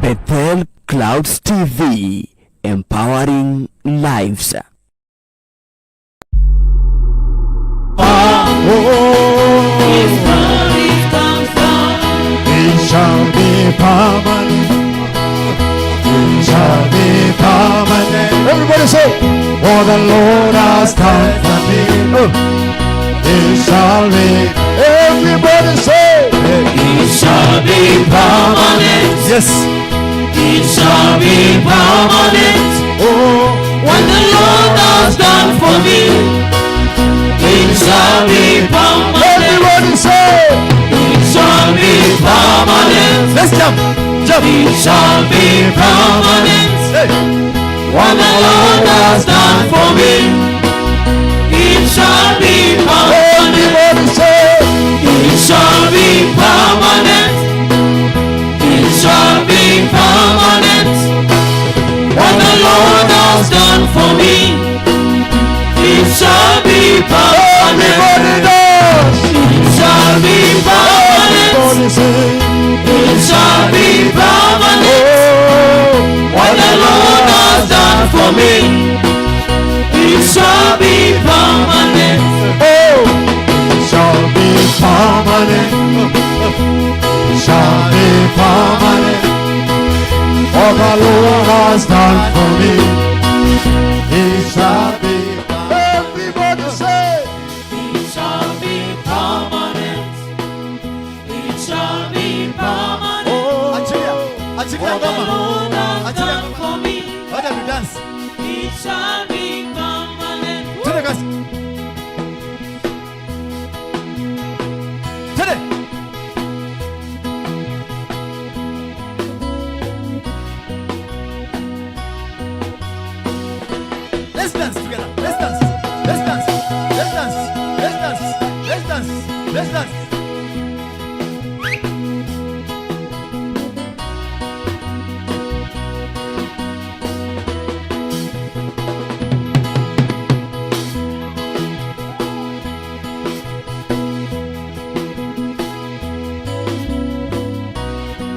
Bethel Clouds TV, empowering lives. It shall be permanent. It shall be permanent. Everybody say, "For the Lord has done for me." Oh. It shall be. Everybody say, It shall be permanent. Yes. It shall be permanent. Oh, What the Lord has done for me, it shall be permanent. Everybody say, It shall be permanent. Let's jump. Jump. It shall be permanent. Hey. What the Lord has done for me, it shall be permanent. Everybody say, It shall be permanent. It shall be permanent. What the Lord has done for me, it shall be permanent. Everybody dance. It shall be permanent. Everybody say, It shall be permanent. Oh, What the Lord has done for me, it shall be permanent. Oh, it shall be permanent. It shall be permanent. What the Lord has done for me, it shall be. Everybody say, It shall be permanent. It shall be permanent. Oh, Achilia, achilia What the ngoma. Lord has Achilia done ngoma. for me, Wacha tu dance. it shall be permanent. Twende kasi. Twende. Let's dance together. Let's dance. Let's dance. Let's dance. Let's dance. Let's dance. Let's dance.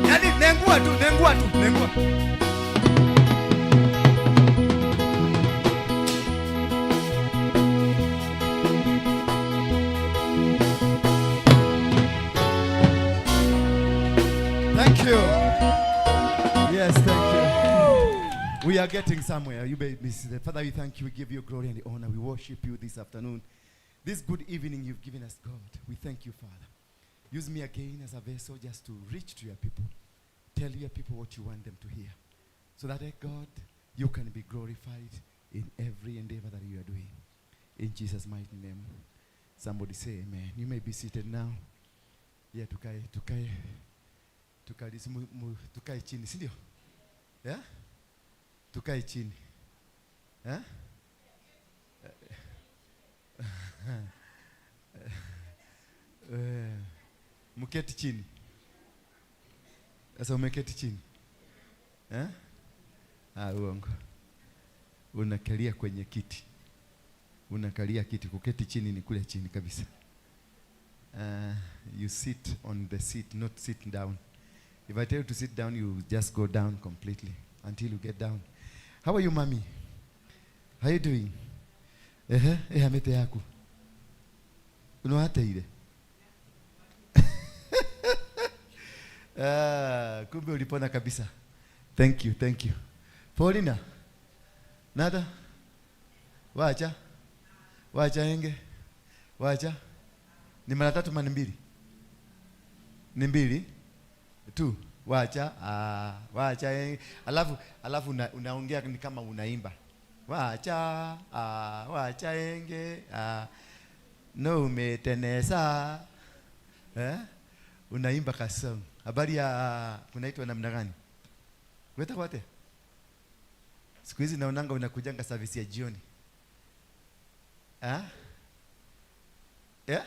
Yaani nengua tu, nengua tu, nengua. Thank you. Yes, thank you. We are getting somewhere. You may be seated. Father, we thank you. We give you glory and honor. We worship you this afternoon. This good evening you've given us, God. We thank you, Father. Use me again as a vessel just to reach to your people. Tell your people what you want them to hear. So that, eh, God, you can be glorified in every endeavor that you are doing. In Jesus' mighty name. Somebody say amen. You may be seated now. Yeah, tukae, tukae, tukae, tukae chini, si ndio? Yeah? Tukae chini. Eh? Eh, mketi chini. Sasa umeketi chini. Eh? Ah, uongo. Unakalia kwenye kiti. Unakalia kiti. Kuketi chini ni kule chini kabisa. You sit on the seat, not sit down. If I tell you to sit down, you just go down completely until you get down. How are you, mommy? How are you doing? Ehe, eha mete yaku. Unawateire? Ah, kumbe ulipona kabisa. Thank you, thank you. Paulina? Nada? Wacha? Wacha enge? Wacha? Ni mara tatu mara mbili? Ni mbili? Tu. Wacha, ah, wacha enge. Alafu unaongea ni kama unaimba. Wacha, ah, wacha enge. Ah. No umetenesa. Eh? Unaimba kasong. Habari ya kunaitwa namna gani? Weta kwate? Siku hizi naonanga unakujanga service ya jioni. Eh? Eh?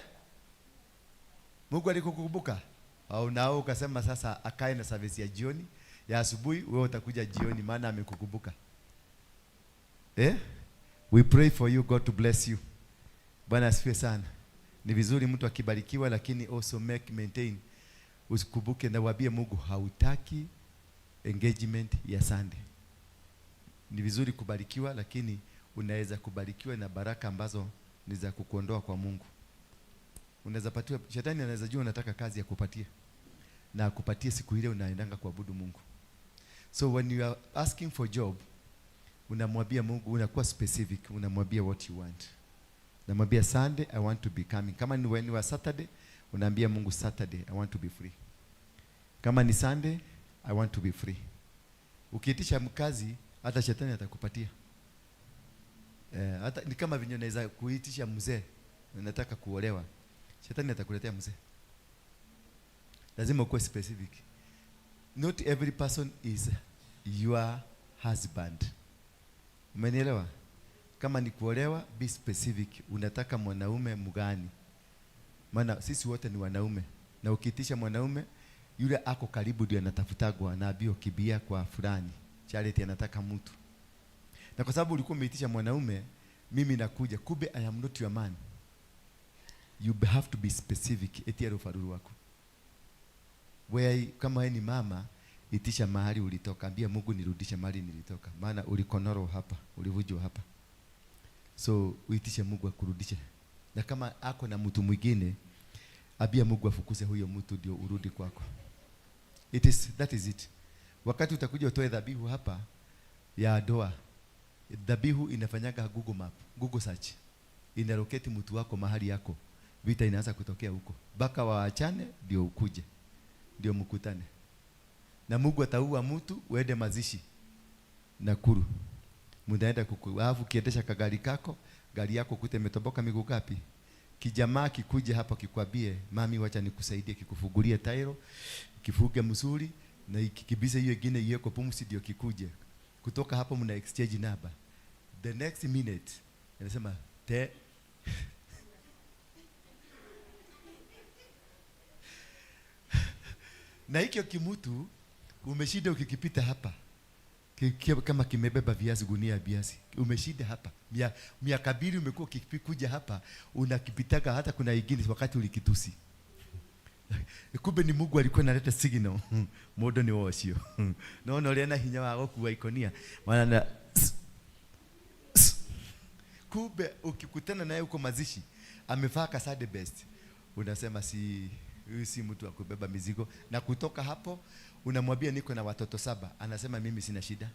Mungu alikukumbuka? Au nao ukasema sasa akae na service ya jioni, ya asubuhi wewe utakuja jioni maana amekukumbuka. Eh? We pray for you, God to bless you. Bwana asifiwe sana. Ni vizuri mtu akibarikiwa, lakini also make maintain. Usikumbuke na uambie Mungu hautaki Engagement ya Sunday. Ni vizuri kubarikiwa, lakini unaweza kubarikiwa na baraka ambazo ni za kukuondoa kwa Mungu. Unaweza patiwa, shetani anaweza jua unataka kazi ya kupatia, na akupatie siku ile unaendanga kuabudu Mungu. So when you are asking for job, unamwambia Mungu, unakuwa specific, unamwambia what you want. Namwambia Sunday I want to be coming. Kama ni when you are Saturday, unaambia Mungu Saturday I want to be free. Kama ni Sunday I want to be free. Ukiitisha mkazi hata shetani atakupatia. Hata ni kama venye unaweza kuitisha mzee, unataka kuolewa, shetani atakuletea mzee. Lazima ukuwe specific. Not every person is your husband. Umenielewa? Kama ni kuolewa, be specific. Unataka mwanaume mgani? Maana sisi wote ni wanaume. Na ukiitisha mwanaume, yule ako karibu ndio anatafutagwa, anaambiwa kibia kwa fulani. Charity anataka mtu. Na kwa sababu ulikuwa umeitisha mwanaume, mimi nakuja, kumbe I am not your man. You have to be specific. Etia rufaruru wako. Wewe kama wewe ni mama, itisha mahali ulitoka. Ambia Mungu nirudishe mahali nilitoka. Maana ulikonoro hapa, ulivujwa hapa. So uitishe Mungu akurudishe. Na kama ako na mtu mwingine, ambia Mungu afukuze huyo mtu ndio urudi kwako. That is it. Wakati utakuja utoe dhabihu hapa ya doa, dhabihu inafanyaga Google Map, Google search. Inalocate mtu wako mahali yako. Vita inaanza kutokea huko. Baka waachane ndio ukuje. Ndio mkutane. Na Mungu ataua mtu uende mazishi Nakuru. Mtaenda alafu kiendesha kagari kako, gari yako kute imetoboka miguu ngapi? Kijamaa kikuje hapa kikwambie, mami wacha nikusaidie, kikufungulie tairo, kifuge mzuri na ikikibisa hiyo ingine iwekwe pumzi ndio kikuje. Kutoka hapo mna exchange namba. The next minute anasema te na hikyo kimutu umeshinda ukikipita hapa. Kama kimebeba viazi, gunia ya viazi. Umeshinda hapa. Miaka mbili umekuwa ukikuja hapa, unakipitaka hata kuna ingine wakati ulikitusi. Kumbe ni Mungu alikuwa analeta signal. Mundu ni wocio. No no ria na hinya wa gukua ikonia. Maana na kumbe ukikutana naye huko mazishi, amevaa kasade best. Unasema si huyu si mtu wa kubeba mizigo. Na kutoka hapo unamwambia niko na watoto 7. Anasema mimi sina shida.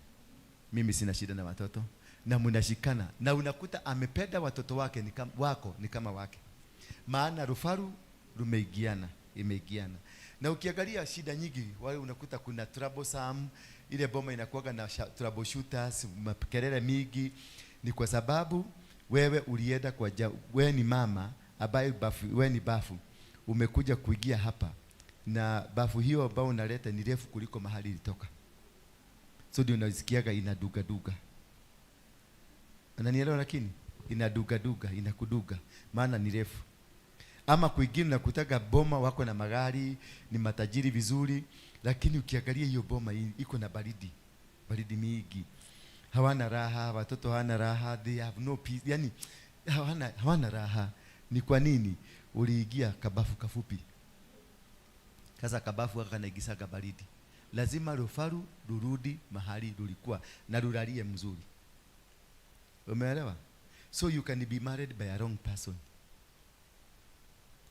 Mimi sina shida na watoto. Na mnashikana. Na unakuta amependa watoto wake ni kama wako ni kama wake. Maana rufaru rumeigiana, imeigiana. Na ukiangalia shida nyingi wale unakuta kuna troublesome, ile boma inakuwaga na troubleshooters, makelele mingi, ni kwa sababu wewe ulienda kwa wewe ni mama ambaye bafu, wewe ni bafu. Umekuja kuingia hapa na bafu hiyo ambayo unaleta ni refu kuliko mahali ilitoka. So ndio unasikiaga inaduga duga. Unanielewa? Lakini inaduga duga, inakuduga maana ni refu. Ama kwingine nakutaga boma wako na magari, ni matajiri vizuri, lakini ukiangalia hiyo boma iko na baridi, baridi mingi. Hawana raha, watoto hawana raha, they have no peace. Yani hawana raha. Ni kwa nini? Uliingia kabafu kafupi. Sasa kabafu haka kanaigisaga baridi. Lazima rufaru rurudi mahali rulikuwa na rulalie mzuri. Umeelewa? So you can be married by a wrong person.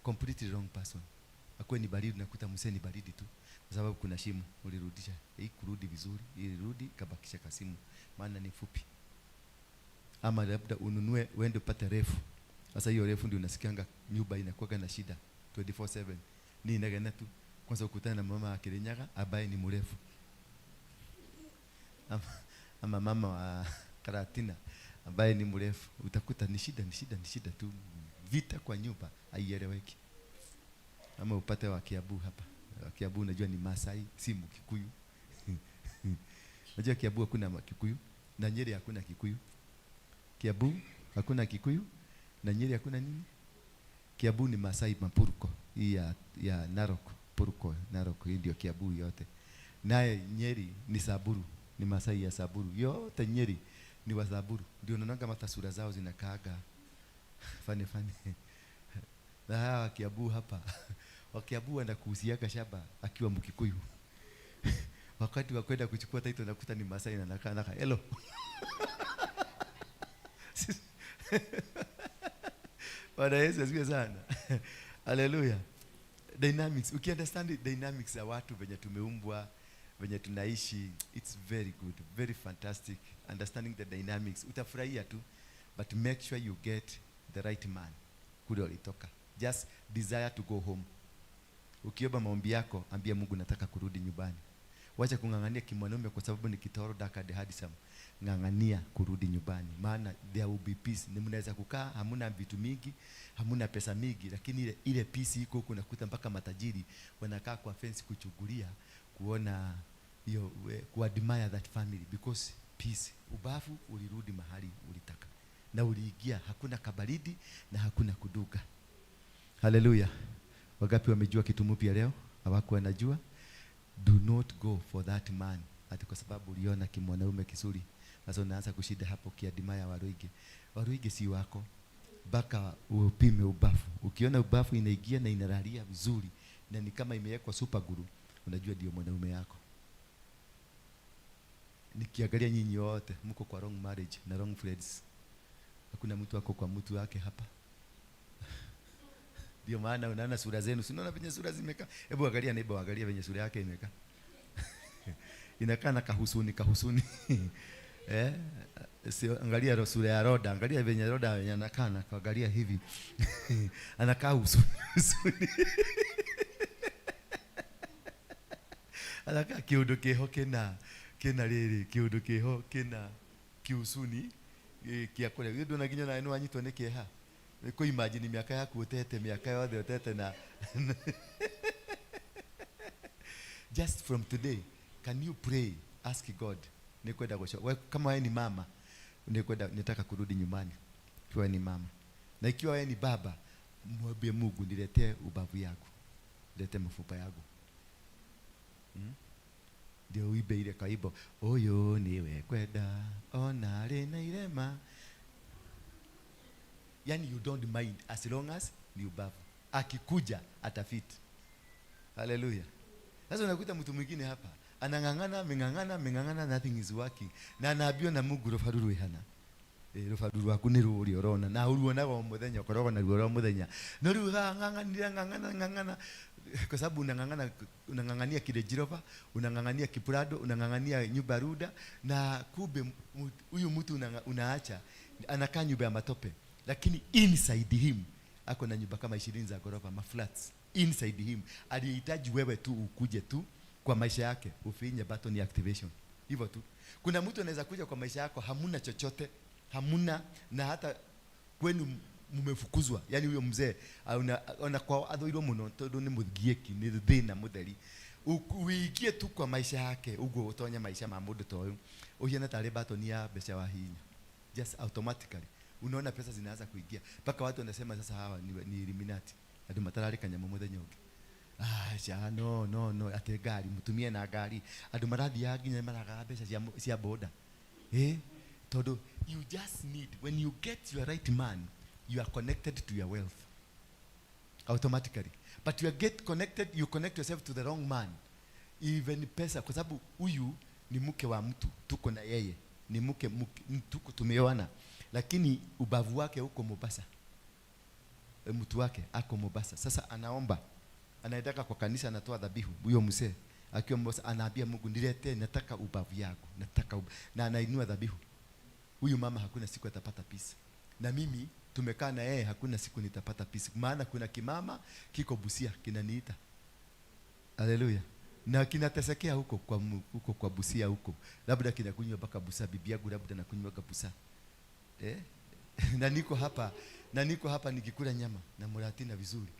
Completely wrong person. Akuwe ni baridi, unakuta msee ni baridi tu. Kwa sababu kuna shimo ulirudisha. Hii kurudi vizuri, ilirudi kabakisha kasimu maana ni fupi. Ama labda ununue uende upate refu. Sasa hiyo refu ndio unasikianga nyumba inakuwa na shida 24/7. Ni inagana tu. Kwanza ukutane na mama wa Kirinyaga ambaye ni mrefu. Ama mama wa Karatina ambaye ni mrefu, utakuta ni shida, ni shida, ni shida tu. Vita kwa nyumba haieleweki. Ama upate wa Kiambu hapa. Wa Kiambu unajua ni Masai, si Mkikuyu. Unajua Kiambu hakuna Kikuyu na Nyeri hakuna Kikuyu. Kiambu hakuna Kikuyu na Nyeri hakuna nini? Kiambu ni Masai Mapurko, hii ya Narok, Purko, Narok, hii ndio Kiambu yote. Naye Nyeri ni Samburu, ni Masai ya Samburu. Yote Nyeri ni wa Samburu. Ndio unaona hata sura zao zinakaaga funny funny. Na hawa wa Kiambu hapa, wa Kiambu wanakuuziaga shamba akiwa Mkikuyu. Wakati wa kwenda kuchukua title nakuta ni Masai na nakaa naka hello. Bwana Yesu asifiwe sana. Haleluya. Dynamics, ukiunderstand dynamics za watu venye tumeumbwa, venye tunaishi, it's very good, very fantastic. Understanding the dynamics, utafurahia tu, but make sure you get the right man kule ulitoka. Just desire to go home. Ukiomba maombi yako, ambia Mungu nataka kurudi nyumbani. Wacha kung'ang'ania kimwanaume kwa sababu ni kitoro dark and handsome. Ng'ang'ania kurudi nyumbani, maana there will be peace. Ni mnaweza kukaa hamuna vitu mingi, hamuna pesa mingi, lakini ile peace iko huko. Unakuta mpaka matajiri wanakaa kwa fence kuchungulia, kuona hiyo, kuadmire that family because peace. Ubavu ulirudi mahali ulitaka na uliingia, hakuna kabaridi na hakuna kuduka. Haleluya. Wangapi wamejua kitu mpya leo? Hawakuwa wanajua. Do not go for that man ati kwa sababu uliona kimwanaume kizuri. Sasa unaanza kushida hapo kiadimaya Waruinge. Waruinge si wako. Mpaka upime ubafu. Ukiona ubafu inaingia na inalalia vizuri na ni kama imewekwa super glue, unajua ndio mwanaume yako. Nikiangalia nyinyi wote mko kwa wrong marriage na wrong friends. Hakuna mtu ako kwa mtu wake hapa. Ndio maana unaona sura zenu. Si unaona venye sura zimekaa? Hebu angalia neighbor, angalia venye sura yake imekaa. Inakaa na kahusuni, kahusuni. Sio, angalia sura ya Roda, angalia venye Roda venye anakaa na kuangalia hivi. Anakaa husuni, husuni. Anakaa kiundu kiho kina riri, kiundu kiho kina kiusuni kia kuria. Githĩ ndũona nginya nawe nĩwanyitwo nĩ kĩeha? Nĩ kũ imagine mĩaka yaku ũtete, mĩaka yothe ũtete na just from today, can you pray, ask God, nikwenda gũcoka. We, kama wewe ni mama, nikwenda, nitaka kurudi nyumbani. Ikiwa wewe ni mama. Na ikiwa wewe ni baba, mwambie Mungu niletee ubavu yako. Niletee mfupa yako. Ndio uibe ile kaibo. Oyo niwe kwenda ona rĩ na irema. Yani you don't mind as long as ni ubavu. Akikuja atafit. Hallelujah. Sasa unakuta mtu mwingine hapa anang'ang'ana, ameng'ang'ana, ameng'ang'ana, nothing is working. Na anaambiwa na Mungu rũbaru rwĩhana. Rũbaru rwaku nĩ rũrĩa ũrona na ũruonaga o mũthenya, ũkoragwo naruo o mũthenya. No rĩu ng'ang'anira, ng'ang'ana, ng'ang'ana, kwa sababu unang'ang'ana, unang'ang'ania kile Jehova, unang'ang'ania Kiprado, unang'ang'ania nyumba Ruda, na kumbe huyu mtu unaacha anakaa nyumba ya matope, lakini inside him ako na nyumba kama 20 za ghorofa, ma flats inside him. Alihitaji wewe tu ukuje tu kwa maisha yake, ufinye button ya activation. Hivyo tu. Kuna mtu anaweza kuja kwa maisha yako hamuna chochote, hamuna, na hata kwenu mmefukuzwa. Yani huyo mzee ona kwa athoirwo muno tondu ni muthieki, ni thina mutheri. Uingie tu kwa maisha yake, uguo utonye maisha ma mundu ta uyu, uhiane tari button ya mbeca wahinya. Just automatically unaona pesa zinaanza kuingia mpaka watu wanasema sasa hawa ni Illuminati. Andu matararika nyamu muthenya ungi. Ah, no, no, no, ate ngari, mutumie na ngari. Andu marathiaga nginya maragaga mbeca cia boda. Tondu you just need, when you get your right man, you are connected to your wealth automatically. But you get connected, you connect yourself to the wrong man. Even pesa, kwa sababu huyu ni mke wa mtu, tuko na yeye, ni mke, mke, tuko tumeoana, lakini ubavu wake uko Mombasa. Mtu wake ako Mombasa. Sasa anaomba, anaendaka kwa kanisa, anatoa dhabihu. Huyo mzee akiwa Mombasa anaambia Mungu niletee, nataka ubavu yako, nataka na anainua dhabihu. Huyu mama hakuna siku atapata peace. Na mimi tumekaa na yeye hakuna siku nitapata peace. Maana kuna kimama kiko Busia kinaniita. Haleluya. Na kinatesekea huko kwa huko kwa Busia huko. Labda kinakunywa mpaka Busia, bibi yangu labda anakunywa mpaka Busia. Na niko hapa, na niko hapa nikikula nyama na muratina vizuri.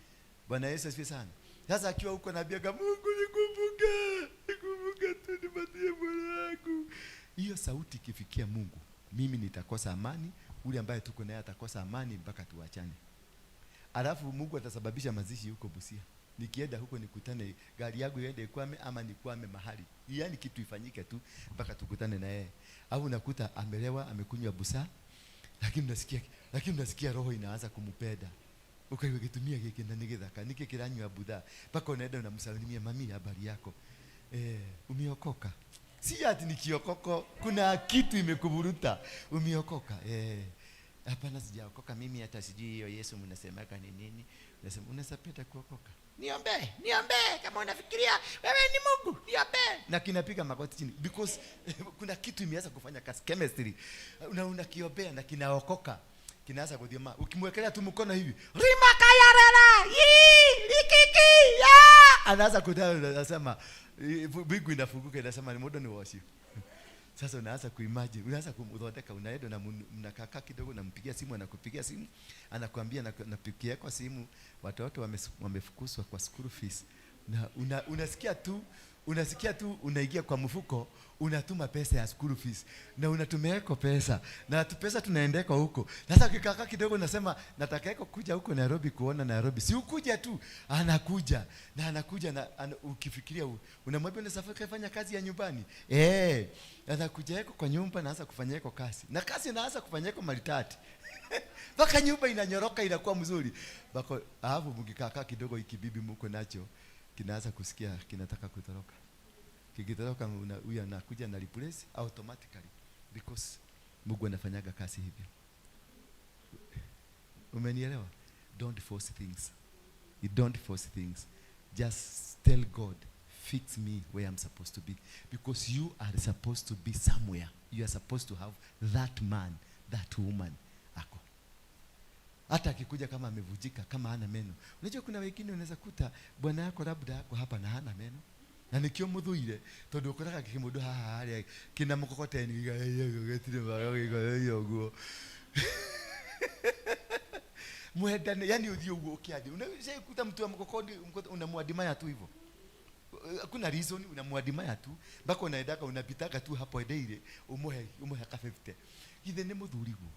Bwana Yesu asifiwe sana. Sasa akiwa huko anaambia Mungu nikumbuke, nikumbuke tu nipatie bwana wangu. Hiyo sauti ikifikia Mungu, mimi nitakosa amani, ule ambaye tuko naye atakosa amani mpaka tuachane. Alafu Mungu atasababisha mazishi huko Busia. Nikienda huko nikutane, gari yangu iende ikwame ama nikwame mahali. Yaani kitu ifanyike tu mpaka tukutane na yeye. Au unakuta amelewa, amekunywa busaa, lakini unasikia roho inaanza kumpenda. Ukaiwe kitumia giki na nigethaka, niki kiranywa buthaa. Mpaka unaenda unamsalimia, mami habari yako. Eh, umeokoka. Si ati ni kiokoko, kuna kitu imekuvuruta. Umeokoka. Eh. Hapana, sijaokoka mimi, hata sijui hiyo Yesu mnasemaka ni nini. Unasema unaweza penda kuokoka. Niombe, niombe kama unafikiria wewe ni Mungu, niombe. Na kinapiga magoti chini because kuna kitu imeanza kufanya kazi, chemistry. Una unakiombea na kinaokoka. Kinaanza kuthioma. Ukimwekelea tu mkono hivi, rimakayarara, yi, likiki, ya. Anaanza kutana, anasema mbingu inafunguka, inasema ni muda ni worship. Sasa unaanza kuimagine, unaanza kumdhodeka, unaenda na mnakaa kidogo, nampigia simu, anakupigia simu, anakuambia napigia kwa simu, watoto wamefukuzwa kwa school fees. Na unasikia tu, unasikia tu unaingia kwa mfuko, unatuma pesa ya school fees na unatumia pesa na tu pesa tunaendeka huko. Sasa ukikaa kidogo unasema nataka yako kuja huko Nairobi kuona Nairobi. Si ukuja tu, anakuja na anakuja na ukifikiria unamwambia unaweza kufanya kazi ya nyumbani. Eh, anakuja yako kwa nyumba naanza kufanya yako kazi. Na kazi inaanza kufanya yako maritati. Mpaka nyumba inanyoroka inakuwa mzuri. Bako alafu mkikaa kidogo ikibibi mko nacho kinaanza kusikia kinataka kutoroka. Kikitoroka huyu anakuja na replace automatically because Mungu anafanyaga kazi hivyo. Umenielewa? Don't force things. You don't force things. Just tell God, fix me where I'm supposed to be. Because you are supposed to be somewhere. You are supposed to have that man, that woman ako. Hata akikuja kama amevujika, kama hana meno. Unajua kuna wengine unaweza kuta bwana yako labda ako hapa na hana meno. Na nikio muthuire tondu ukoraga kimundu haha haria kina mukokoteni gitire uguo. Mwendane, yani uthie uguo ukiathi. Unaweza kuta mtu wa mkokoni unamuadimaya tu hivyo. Hakuna reason, unamuadimaya tu mpaka unaendaka unapitaka tu hapo daily umuhe ka 50. Githe ni muthuri guo.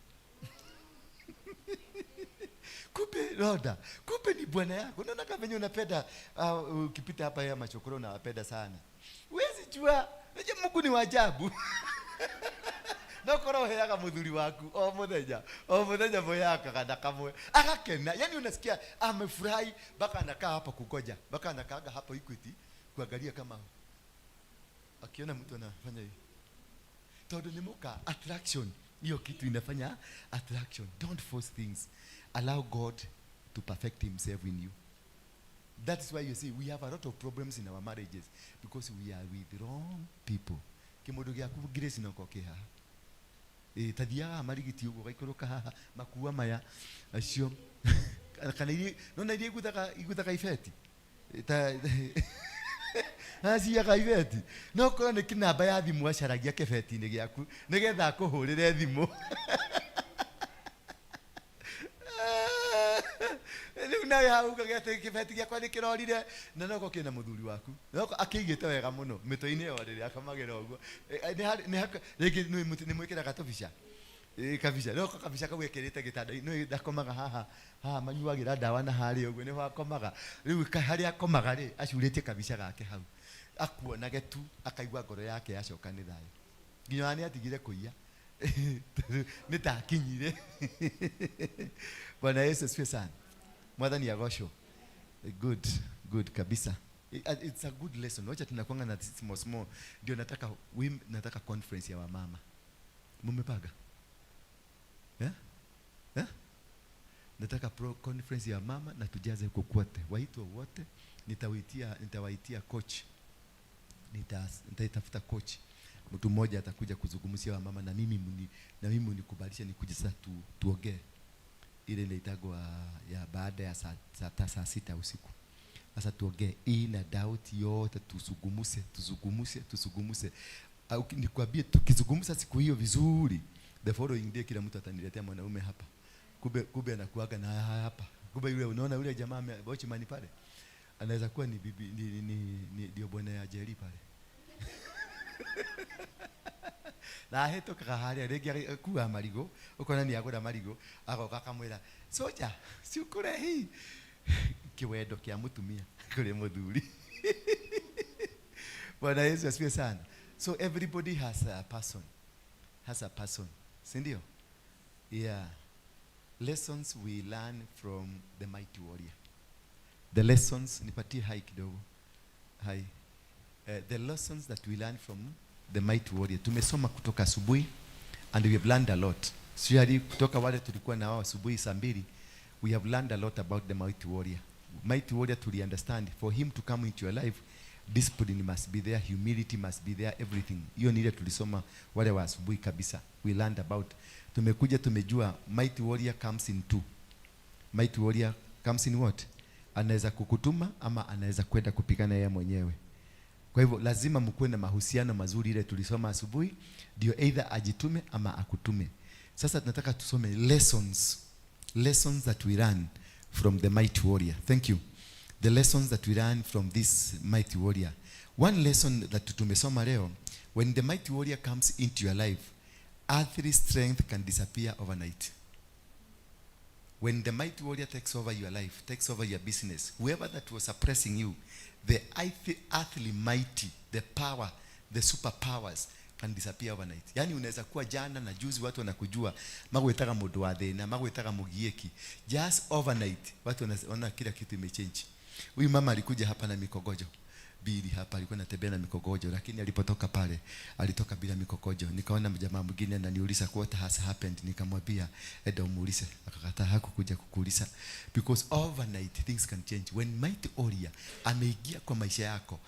Kumbe roda, kumbe ni bwana yako. Unaona kama venye unapenda ukipita hapa ya machokoro unawapenda sana. Huwezi jua, unajua Mungu ni wa ajabu. No korwo uheaga muthuri waku o muthenya, o muthenya muheaga kana kamwe. Agakena, yani unasikia amefurahi mpaka anakaa hapa kugoja, mpaka anakaaga hapo Equity kuangalia kama akiona mtu anafanya hivi. Tondu ni muka attraction. Hiyo kitu inafanya attraction. Don't force things. Allow God to perfect himself in you. That's why you see we have a lot of problems in our marriages because we are with wrong people. Kimundu gĩaku Grace no ko haha. Tathiaga marigiti ũguo gaikũrũka haha makua maya acio kana iria nona iria iguthaga ibeti. Ta aciaga ibeti. No korwo nĩ kĩnamba ya thimũ acaragia kĩbeti-inĩ gĩaku nĩgetha akũhũrĩre thimũ. Rĩu nawe hau ugaga atĩ kĩbeti gĩakwa nĩ kĩrorire na no korwo kĩna mũthuri waku. No korwo akĩigĩte wega mũno mĩtwe-inĩ ĩyo rĩrĩa akamagĩra ũguo. Rĩngĩ nĩ mwĩkĩraga tũbica. Kabica. No korwo kabica kau ekĩrĩte gĩtanda-inĩ, nĩ ndakomaga haha, haha manyuagĩra ndawa na harĩa ũguo nĩho akomaga. Rĩu harĩa akomaga rĩ, acurĩtie kabica gake hau. Akuonage tu, akaigua ngoro yake yacoka nĩ thayũ. Nginya ona nĩ atigire kũiya. Nĩ ta akinyire. Bwana Yesu asifiwe sana. Mwathani agocwo. Good, good kabisa. It's a good lesson. Wacha tunakuanga na small small. Ndio nataka conference ya wamama. Mumepanga? Eh? Eh? Nataka pro conference ya mama na tujaze huko kwote. Waitwa wote. Nitawaitia coach. Nitaitafuta coach. Mtu mmoja atakuja kuzungumzia wamama na mimi na mimi mnikubalishe nikuje sasa tuongee. Ile inaitagwa ya baada ya saa 6 usiku. Sasa tuongee in and out yote, tuzungumze, tuzungumze, tuzungumze. Au nikwambie tukizungumza siku hiyo vizuri, the following day kila mtu ataniletea mwanaume hapa. Kumbe anakuaga na hapa. Kumbe yule unaona yule jamaa watchman pale. Anaweza kuwa ni bibi, ni ndio bwana ya Jerry pale. Na ahĩtũkaga harĩa rĩngĩ agĩkua marigũ, ũkona nĩ agũra marigũ, agoka akamwĩra, soja, si ũkũre hii. Kĩwendo kĩa mũtumia kũrĩ mũthuri. Bwana Yesu asifiwe sana. So everybody has a person. Has a person. Si ndio? Yeah. Lessons we learn from the mighty warrior. The lessons, nipatie hai kidogo. Hai. The lessons that we learn from the mighty warrior. Tumesoma kutoka asubuhi and we have learned a lot. Sio kutoka wale tulikuwa na wao asubuhi saa 2, we have learned a lot about the mighty warrior. Mighty warrior, to understand, for him to come into your life, discipline must be there, humility must be there, everything. Hiyo ni ile tulisoma wale wa asubuhi kabisa. We learned about. Tumekuja tumejua mighty warrior comes in two. Mighty warrior comes in what? Anaweza kukutuma ama anaweza kwenda kupigana yeye mwenyewe. Kwa hivyo lazima mkuwe na mahusiano mazuri, ile tulisoma asubuhi, ndio either ajitume ama akutume. Sasa tunataka tusome lessons that we learn from the mighty warrior. Thank you. The lessons that we learn from this mighty warrior. One lesson that tumesoma leo, when the mighty warrior comes into your life, earthly strength can disappear overnight. When the mighty warrior takes over your life, takes over your business, whoever that was suppressing you, the earthly mighty, the power, the superpowers can disappear overnight. Yani unaweza kuwa jana na juzi watu wanakujua magwetaga mundu wa thina, magwetaga mugieki. Just overnight watu wanaona kila kitu imechange. Huyu mama alikuja hapa na mikogojo bili hapa, alikuwa anatembea na mikogojo, lakini alipotoka pale alitoka bila mikogojo. Nikaona jamaa mwingine ananiuliza, "What has happened?" Nikamwambia, "Enda umuulize." Akakataa, hakukuja kukuuliza, because overnight things can change. When mighty warrior ameingia kwa maisha yako,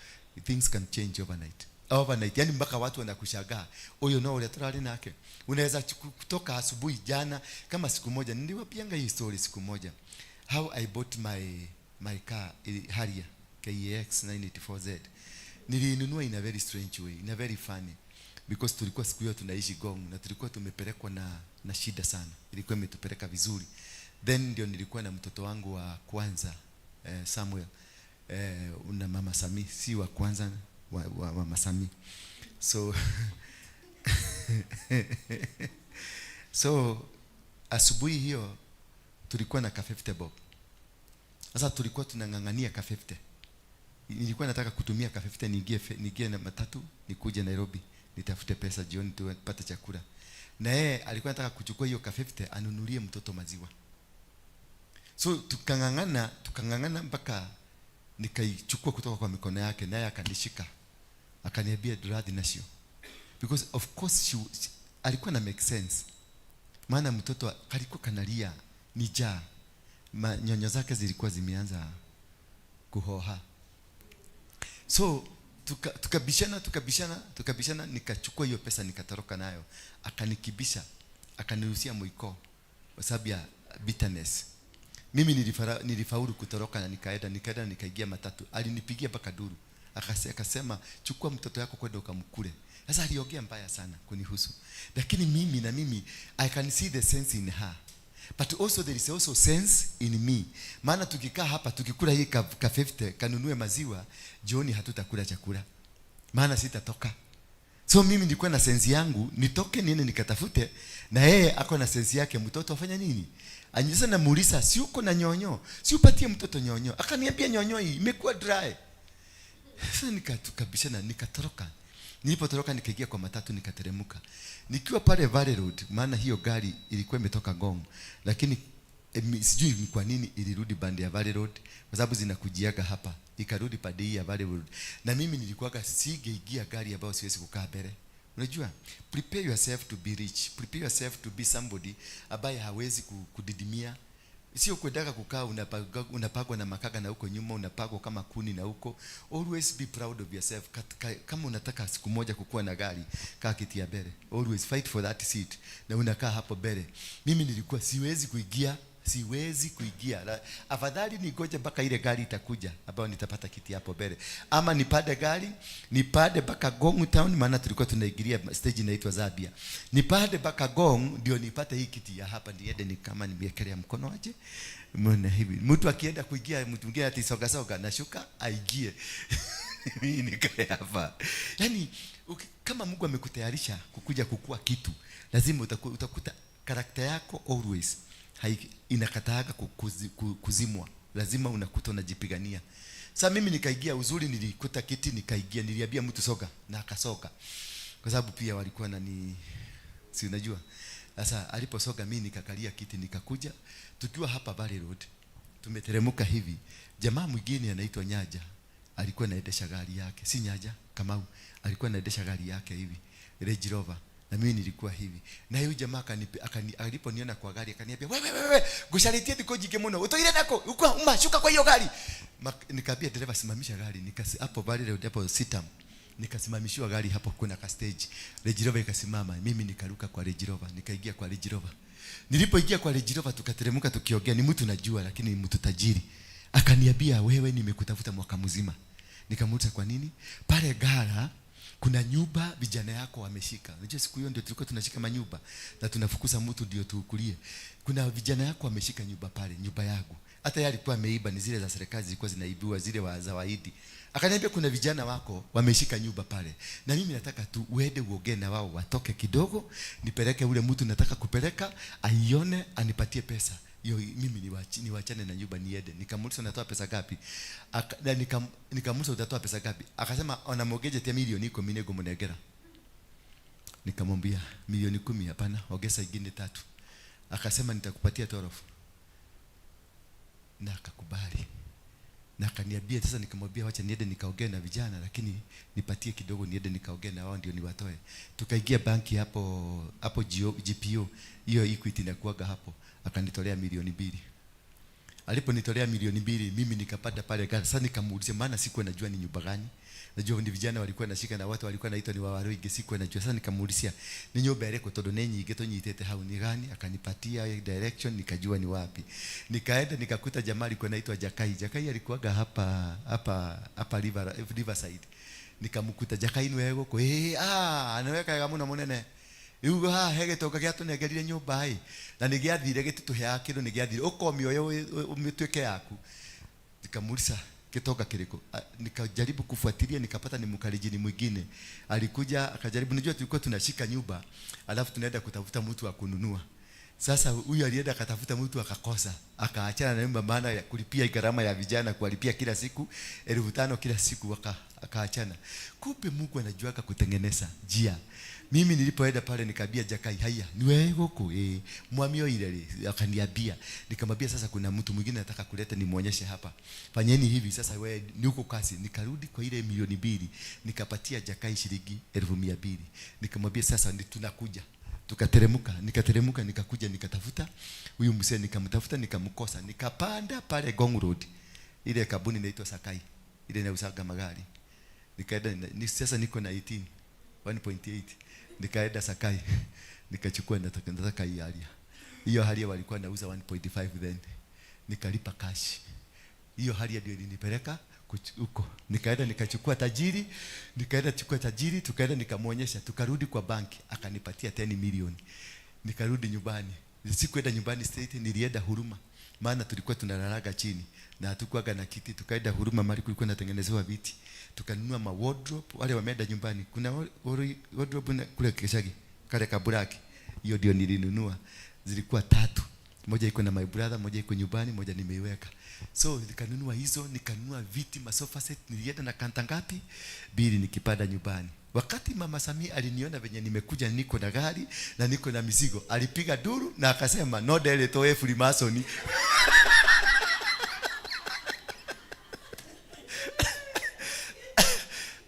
things can change overnight, overnight. Yani mpaka watu wanakushangaa, huyo no ule turari nake. Unaweza kutoka asubuhi jana, kama siku moja niliwapianga hii story, siku moja, how I bought my car, Harrier KEX 984Z. Niliinunua in a very strange way, in a very funny, because tulikuwa siku hiyo tunaishi Ngong na tulikuwa tumepelekwa na shida sana, ilikuwa imetupeleka vizuri. Then ndio nilikuwa na mtoto wangu wa kwanza, Samuel, una mama Sami, si wa kwanza, wa mama Sami. So asubuhi hiyo tulikuwa na ka 50 bob. Sasa tulikuwa tunang'ang'ania ka 50. Nilikuwa nataka kutumia ka 50 niingie na matatu nikuje Nairobi nitafute pesa jioni tupate chakula. Na yeye alikuwa anataka kuchukua hiyo ka 50 anunulie mtoto maziwa. So tukang'ang'ana, tukang'ang'ana mpaka nikaichukua kutoka kwa mikono yake, naye akanishika, akaniambia, "Ndurathi nacio," because of course alikuwa na make sense, maana mtoto alikuwa kanalia ni njaa, nyonyo zake zilikuwa zimeanza kuhoha. So tukabishana, tukabishana, tukabishana, nikachukua hiyo pesa nikatoroka nayo. Akanikibisha, akanirusia mwiko kwa sababu ya bitterness. Mimi nilifaulu kutoroka na nikaenda nikaingia matatu. Alinipigia mpaka duru, akasema, "Chukua mtoto yako kwenda ukamkule." Sasa aliongea mbaya sana kunihusu, lakini mimi na mimi I can see the sense in her, but also there is also sense in me, maana tukikaa hapa tukikula hii ka 50 kanunue maziwa, jioni hatutakula chakula, maana sitatoka. So mimi nilikuwa na sense yangu nitoke niende nikatafute, na yeye ako na sense yake, mtoto afanya nini. Sasa namuuliza, "Si uko na nyonyo? Si upatie mtoto nyonyo?" Akaniambia, "Nyonyo hii imekuwa dry." Sasa nikatukabishana, nikatoroka. Nilipotoroka nikaingia kwa matatu, nikateremka. Nikiwa pale Valley Road, maana hiyo gari ilikuwa imetoka Ngong, lakini sijui ni kwa nini ilirudi pande ya Valley Road, kwa sababu zinakujiaga hapa, ikarudi pande hii ya Valley Road. Na mimi nilikuwaga singeingia gari ambayo siwezi kukaa mbele. Unajua, prepare yourself to be rich, prepare yourself to be somebody ambaye hawezi kudidimia. Sio kwendaka kukaa unapagwa na makaga na huko nyuma unapagwa kama kuni na huko. Always be proud of yourself. Kama unataka siku moja kukuwa na gari, kaa kiti ya mbele. Always fight for that seat na unakaa hapo mbele. Mimi nilikuwa siwezi kuingia, siwezi kuingia. Afadhali ningoje mpaka ile gari itakuja ambayo nitapata kiti hapo mbele, ama nipande gari, nipande mpaka Ngong Town, maana tulikuwa tunaingilia stage inaitwa Zambia, nipande mpaka Ngong ndio nipate hii kiti ya hapa, niende ni kama nimewekelea mkono aje mbona hivi. Mtu akienda kuingia, mtu mwingine ati soga soga, nashuka aingie, mimi nikae hapa. Yani kama Mungu amekutayarisha kukuja kukua kitu, lazima utakuta character yako always inakataaga kuzimwa, lazima unakuta unajipigania. Sasa mimi nikaingia, uzuri nilikuta kiti nikaingia, niliambia mtu soga na akasoga, kwa sababu pia walikuwa nani, si unajua. Sasa aliposoga mimi nikakalia kiti nikakuja, tukiwa hapa Valley Road tumeteremka hivi, jamaa mwingine anaitwa Nyaja Alikuwa anaendesha gari yake, si Nyaja, Kamau. Alikuwa anaendesha gari yake hivi, Range Rover. Na mimi nilikuwa hivi. Na huyu jamaa aliponiona kwa gari akaniambia, "Wewe wewe wewe, ngucaritie thikũ nyingĩ mũno. Ũtũire nako? Uko uma shuka kwa hiyo gari." Nikaambia dereva, "Simamisha gari." Nikasi hapo pale hapo Sitam. Nikasimamishiwa gari hapo, kuna ka stage. Range Rover ikasimama. Mimi nikaruka kwa Range Rover, nikaingia kwa Range Rover. Nilipoingia kwa Range Rover tukateremka tukiongea, ni mtu najua lakini ni mtu tajiri. Akaniambia, "Wewe nimekutafuta mwaka mzima." Nikamuuliza, "Kwa nini?" "Pale Ngara kuna nyumba vijana yako wameshika." Unajua siku hiyo ndio tulikuwa tunashika manyumba na tunafukuza mtu ndio tukulie. "Kuna vijana yako wameshika nyumba pale, nyumba yangu." Hata yeye alikuwa ameiba, ni zile za serikali zilikuwa zinaibiwa, zile wa zawadi. Akaniambia, "Kuna vijana wako wameshika nyumba pale. Na mimi nataka tu uende uongee na wao watoke kidogo, nipeleke ule mtu nataka kupeleka, aione, anipatie pesa. Yo, mimi niwachane na nyumba niende." Nikamuuliza, "Unatoa pesa ngapi?" Nikamuuliza, "Utatoa pesa ngapi?" Akasema, "Ona mortgage milioni 10 nĩngũmũnengera." Nikamwambia, "Milioni 10 hapana, ongeza ingine tatu." Akasema, "Nitakupatia 12." Na akakubali. Na akaniambia sasa, nikamwambia, "Wacha niende nikaongee na vijana, lakini nipatie kidogo niende nikaongee na wao ndio niwatoe." Tukaingia banki hapo hapo GPO, hiyo Equity inakuaga hapo, akanitolea milioni 2. Aliponitolea milioni 2, mimi nikapata pale gari. Sasa nikamuulizia, maana sikuwa najua ni nyumba gani. Najua ni vijana walikuwa nashika na watu walikuwa naitwa ni Wawaruingi, sikuwa najua. Sasa nikamuulizia, "Ni nyumba ĩrĩkũ, tondũ nĩ nyingĩ tũnyitĩte hau, ni gani?" Akanipatia direction, nikajua ni wapi. Nikaenda nikakuta jamaa alikuwa anaitwa Jakai. Jakai alikuwaga hapa hapa hapa Riverside. Nikamkuta, "Jakai, nĩwe gũkũ?" "Ĩĩ, ah, nĩwe kaega mũno mũnene. Rĩu haha he gĩtonga gĩatũnengerire nyũmba ĩ, na nĩ gĩathire, gĩtitũheaga kĩndũ, nĩ gĩathire, ũkomĩoya ũmĩtuĩke yaku." Nikamuuliza, "Kitoka kiriko?" Nikajaribu kufuatilia, nikapata ni mkalijini mwingine alikuja akajaribu. Unajua tulikuwa tunashika nyumba alafu tunaenda kutafuta mtu wa kununua. Sasa huyu alienda akatafuta mtu akakosa, akaachana na nyumba, maana ya kulipia gharama ya vijana, kuwalipia kila siku 5,000 kila siku, akaachana. Kumbe Mungu anajuaga kutengeneza njia. Mimi nilipoenda pale nikaambia Jakai, "Haya, ni wewe huku eh mwami oire rĩ?" Akaniambia. Nikamwambia, "Sasa kuna mtu mwingine nataka kuleta nimuonyeshe hapa. Fanyeni hivi sasa, wewe ni huko kasi." Nikarudi kwa ile milioni 2, nikapatia Jakai shilingi 200,000. Nikamwambia, "Sasa ni tunakuja." Tukateremka, nikateremka, nikakuja, nikatafuta huyu mzee, nikamtafuta, nikamkosa. Nikapanda pale Ngong Road, ile kampuni inaitwa Sakai, ile inauzaga magari. Nikaenda sasa niko na 18 1.8, nikaenda Sakai, nikachukua, nataka hii Harrier. Hiyo Harrier walikuwa nauza 1.5 then, nikalipa cash. Hiyo Harrier ndio ilinipeleka huko. Nikaenda nikachukua tajiri, nikaenda chukua tajiri, tukaenda nikamwonyesha, tukarudi kwa banki, akanipatia 10 million. Nikarudi nyumbani. Sikuenda nyumbani straight, nilienda Huruma. Maana tulikuwa tunalalaga chini na hatukuwaga na kiti. Tukaenda Huruma mahali kulikuwa natengenezewa viti. Tukanunua ma wardrobe, wale wameenda nyumbani. Kuna wardrobe na kule Keshagi, kale kaburaki. Hiyo ndio nilinunua. Zilikuwa tatu. Moja iko na my brother, moja iko nyumbani, moja nimeiweka. So nikanunua hizo, nikanunua viti, masofa set, nilienda na kanta ngapi? Mbili nikipanda nyumbani. Wakati Mama Samia aliniona venye nimekuja niko na gari na niko na mizigo, alipiga duru na akasema, "No ndere to Freemason."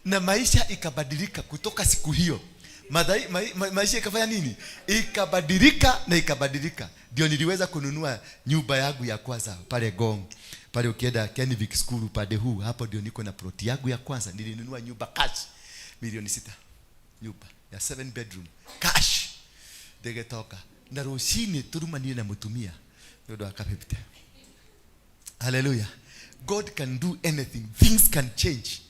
Na maisha ikabadilika kutoka siku hiyo. Maisha ikafanya nini? Ikabadilika na ikabadilika. Ndio niliweza kununua nyumba yangu ya kwanza pale Ngong. Pale ukienda Kenvic School pande huu, hapo ndio niko na plot yangu ya kwanza. Nilinunua nyumba cash milioni 6. Nyumba ya 7 bedroom cash. Ndegetoka. Na rũcinĩ tũrumanie na mũtumia nĩ ũndũ wa kapepte. Hallelujah. God can do anything. Things can change.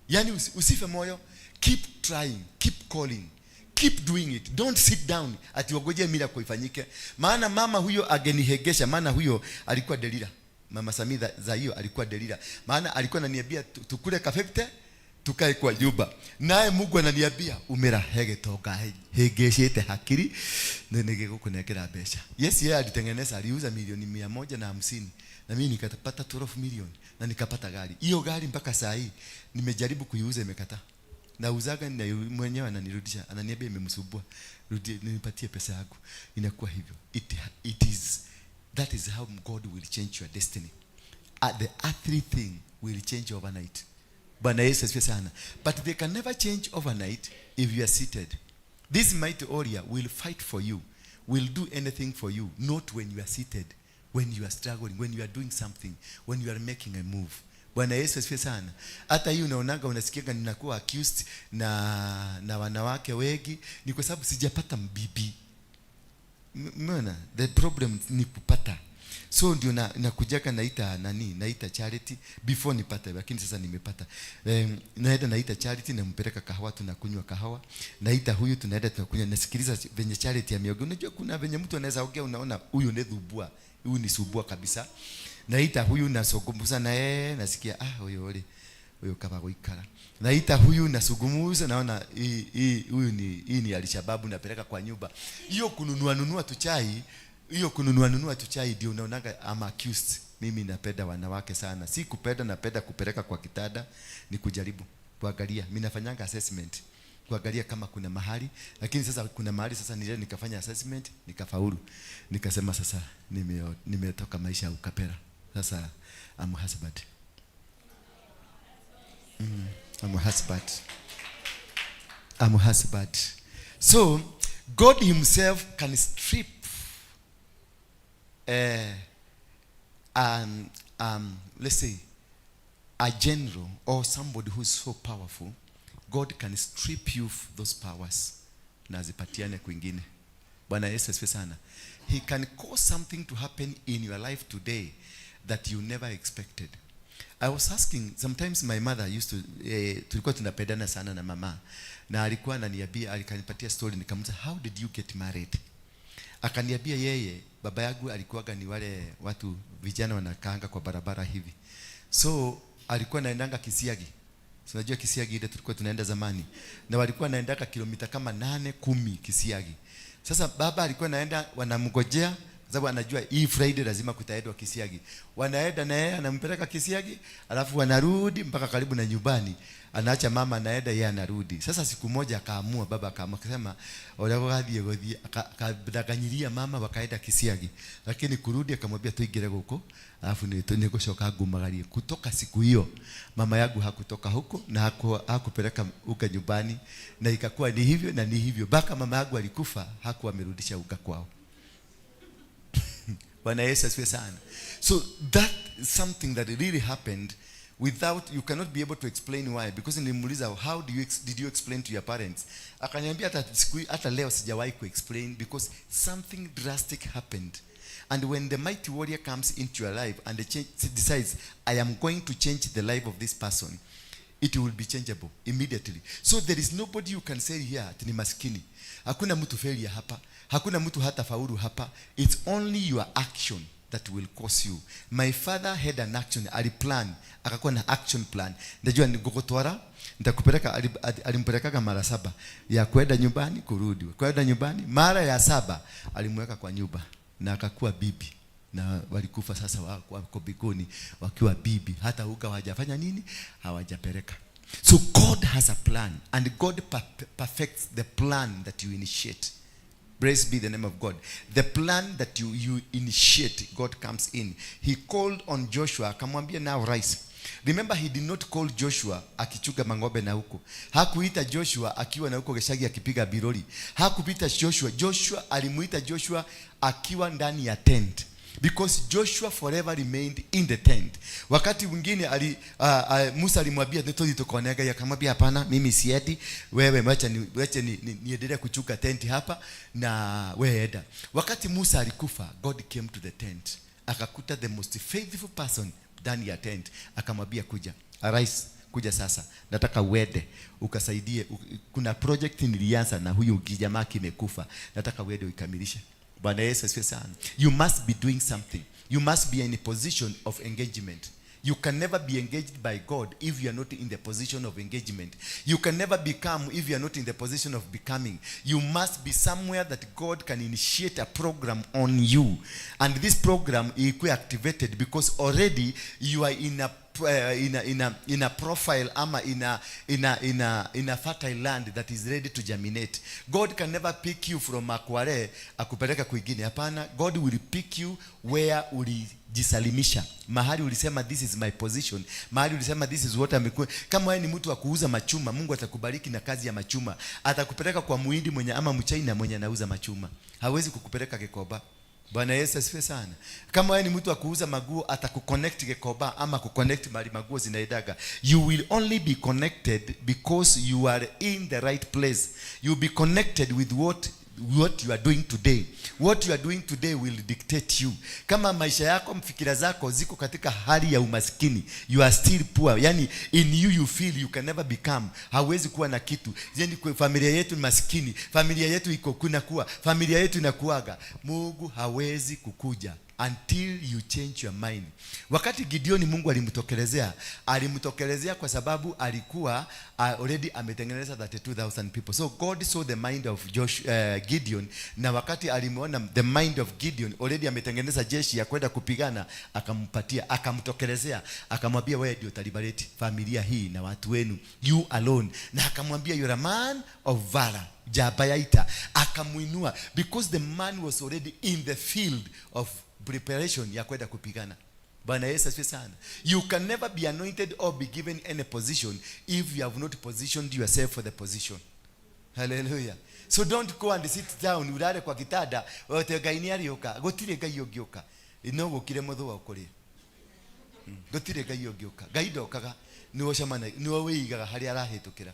Yani usife moyo. Keep trying, keep calling, keep doing it. Don't sit down ati ugoje miracle ifanyike. Maana mama huyo agenihegesha, maana huyo alikuwa Delila. Mama Samia za hiyo alikuwa Delila. Maana alikuwa ananiambia tukule kafepte, tukae kwa nyumba. Naye Mungu ananiambia umera hegetoka hegeshete hakiri nĩgĩgũkũnengera mbeca. Yes, yeye alitengeneza, aliuza milioni 150 na mimi nikapata 12 milioni na nikapata gari. Hiyo gari mpaka saa hii nimejaribu kuiuza, imekataa. Nauzaga na mwenyewe ananirudisha, ananiambia imemsumbua. Rudi nipatie pesa yangu. Inakuwa hivyo. That is how God will change your destiny. The earthly thing will change overnight. Bwana Yesu asifiwe sana. But they can never change overnight if you are seated. This mighty warrior will fight for you, will do anything for you, not when you are seated, when you are struggling, when you are doing something, when you are making a move. Bwana Yesu asifiwe sana. Hata hii unaonaga, unasikiaga ninakuwa accused na wanawake wengi, ni kwa sababu sijapata mbibi. Umeona? The problem ni kupata. So ndio nakujaga naita nani, naita Charity before nipate, lakini sasa nimepata. Naenda naita Charity, nampeleka kahawa, tunakunywa kahawa. Naita huyu, tunaenda tunakunywa, nasikiliza venye Charity ameongea. Unajua kuna venye mtu anaweza ongea, unaona huyu ni thubua, huyu ni subua kabisa. Naita huyu, nasungumuza na yeye, nasikia, ah, huyu ule huyu kama guikara. Naita huyu, nasungumuza, naona hii huyu ni, hii ni Alishababu, napeleka kwa nyumba. Hiyo kununua nunua tu chai, hiyo kununua nunua tu chai ndio unaonaga I'm accused. Mimi napenda wanawake sana. Si kupenda, napenda kupeleka kwa kitanda, ni kujaribu kuangalia. Mimi nafanyanga assessment kuangalia kama kuna mahali, lakini sasa kuna mahali sasa nile nikafanya assessment nikafaulu, nikasema sasa nimetoka maisha ya ukapera, sasa I'm husband. I'm a husband. I'm a husband. So God himself can strip let's say a general or somebody who is so powerful. God can strip you of those powers na azipatiane kwingine. Bwana Yesu asifiwe sana. He can cause something to happen in your life today that you never expected. I was asking sometimes, my mother used to, tulikuwa tunapendana sana na mama, na alikuwa ananiambia, alikanipatia story. Nikamuuliza, "How did you get married?" Akaniambia yeye baba yangu alikuwaga ni wale watu vijana wanakaanga kwa barabara hivi, so alikuwa anaendanga Kisiagi. So, unajua Kisiagi ile tulikuwa tunaenda zamani, na walikuwa wanaendanga kilomita kama 8, 10 Kisiagi. Sasa baba alikuwa anaenda, wanamngojea kwa sababu anajua hii Friday lazima kutaendwa Kisiagi. Wanaenda na yeye anampeleka Kisiagi, alafu wanarudi mpaka karibu na nyumbani, anaacha mama anaenda, yeye anarudi. Sasa siku moja akaamua, baba akaamua akasema ũrĩa gũgathiĩ gũthiĩ, akadaganyiria mama, wakaenda Kisiagi, lakini kurudi akamwambia, "Tuingire gũkũ, alafu nĩngũcoka ngumagarie." Kutoka siku hiyo mama yangu hakutoka huko na hakupeleka unga nyumbani, na ikakuwa ni hivyo na ni hivyo mpaka mama yangu alikufa, hakuwa amerudisha unga kwao. Bwana Yesu asifiwe sana. So that is something that really happened without, you cannot be able to explain why, because nilimuuliza, "How did you explain to your parents?" Akaniambia, "Hata leo sijawahi kuexplain because something drastic happened." And when the mighty warrior comes into your life and decides, "I am going to change the life of this person," it will be changeable immediately. So there is nobody you can say here ati ni maskini. Hakuna mtu failure hapa. Hakuna mtu hata faulu hapa. It's only your action that will cause you. My father had an action, aliplan, akakuwa na action plan. Najua nigugutwara, nitakupeleka. Alimpelekaga mara saba ya kwenda nyumbani, kurudi, kwenda nyumbani. Mara ya saba alimweka kwa nyumba na akakuwa bibi, na walikufa sasa wako mbinguni wakiwa bibi, hata unga hawajafanya nini, hawajapeleka. So God has a plan and God perfects the plan that you initiate. Praise be the name of God. The plan that you initiate, God comes in. He called on Joshua, akamwambia, "Now rise." Remember, he did not call Joshua akichunga mang'ombe na huko. Hakuita Joshua akiwa na huko Geshagi akipiga birori. Hakuita Joshua. Joshua alimuita Joshua akiwa ndani ya tent. Because Joshua forever remained in the tent. Wakati mwingine Musa alimwambia, "Nitũthiĩ tukaone Ngai," akamwambia, "Hapana, mimi siendi, wewe wacha niendelee kuchunga tent hapa na wewe enda." Wakati Musa alikufa, God came to the tent. Akakuta the most faithful person ndani ya tent, akamwambia, "Kuja, arise, kuja sasa, nataka uende ukasaidie. Kuna project nilianza na huyu kijamaa kimekufa, nataka uende uikamilishe." Bwana Yesu asifiwe sana. You must be doing something. You must be in a position of engagement. You can never be engaged by God if you are not in the position of engagement. You can never become if you are not in the position of becoming. You must be somewhere that God can initiate a program on you. And this program is activated because already you are in a in a profile ama in a fertile land that is ready to germinate. God can never pick you from Makware akupeleka kwingine. Hapana, God will pick you where ulijisalimisha, mahali ulisema, "This is my position," mahali ulisema, "This is what I'm." Kama wewe ni mtu wa kuuza machuma, Mungu atakubariki na kazi ya machuma. Atakupeleka kwa Muhindi mwenye ama Mchina mwenye anauza machuma. Hawezi kukupeleka Gikomba. Bwana Yesu asifiwe sana. Kama wewe ni mtu wa kuuza maguo, atakuconnect Gikomba ama kuconnect mahali maguo zinaendaga. You will only be connected because you are in the right place. You will be connected with what you are doing today. What you are doing today will dictate you. Kama maisha yako, fikira zako ziko katika hali ya umaskini, you are still poor. Yani in you, you feel you can never become, hauwezi kuwa na kitu. Yani familia yetu ni maskini, familia yetu iko kuna kuwa, familia yetu inakuaga. Mungu hawezi kukuja until you change your mind. Wakati Gideoni Mungu alimtokelezea, alimtokelezea kwa sababu alikuwa already ametengeneza 32,000 people. So God saw the mind of Gideon, na wakati alimuona the mind of Gideon already ametengeneza jeshi ya kwenda kupigana, akampatia, akamtokelezea, akamwambia, "Wewe ndio utaliberate familia hii na watu wenu, you alone." Na akamwambia, "You're a man of valor," njamba ya ita. Akamuinua because the man was already in the field of preparation ya kwenda kupigana. Bwana Yesu asifiwe sana. You can never be anointed or be given any position if you have not positioned yourself for the position. Hallelujah. So don't go and sit down, ulale kwa kitanda wote, "Ngai nĩ arĩũka." Gũtirĩ Ngai ũngĩũka. No gũkire mũthũa ũkũrĩa. Gũtirĩ Ngai ũngĩũka. Ngai ndokaga, nĩwe ũcemanagia, nĩwe wĩigaga harĩa arahĩtũkĩra.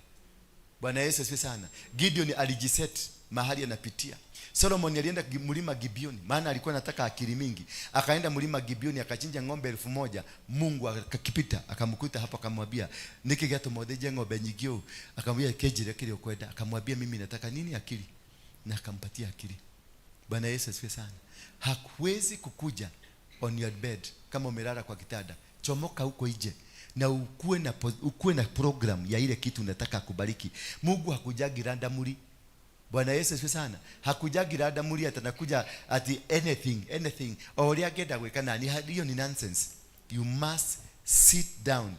Bwana Yesu asifiwe sana. Gideon alijiset mahali anapitia. Solomon alienda mlima Gibeoni, maana alikuwa anataka akili mingi. Akaenda mlima Gibeoni akachinja ng'ombe 1000. Mungu akakipita akamkuta hapo, akamwambia, "Niki gĩatũma ũthĩnje ng'ombe nyingĩ ũũ?" Akamwambia, "Kĩnjĩre kĩrĩa ũkwenda." Akamwambia, "Mimi nataka nini? Akili." Na akampatia akili. Bwana Yesu asifiwe sana. Hakuwezi kukuja on your bed kama umelala kwa kitanda. Chomoka huko nje na ukuwe na program ya ile kitu unataka kubariki. Mungu hakujagi randomly. Bwana Yesu asifiwe sana. Hakujagi randomly ati anakuja ati anything anything o ũrĩa angĩenda gwĩka nani. Hiyo ni nonsense. You must sit down,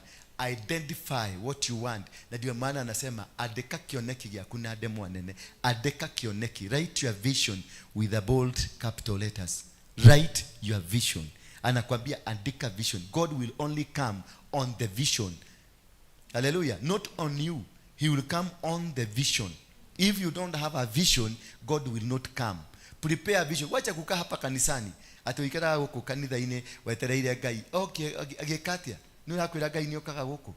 identify what you want. Na ndio maana anasema, "Andĩka kĩoneki gĩaku na ndemwa nene." Andĩka kĩoneki. Write your vision with a bold capital letters. Write your vision. Anakwambia andika vision. God will only come on the vision. Hallelujah. Not on you. He will come on the vision. If you don't have a vision, God will not come. Prepare a vision. Wacha kukaa hapa kanisani atĩ ũikaraga gũkũ kanitha-inĩ wetereire Ngai. Okay, agĩka atĩa? Nĩ ũrakwĩra Ngai nĩ okaga gũkũ?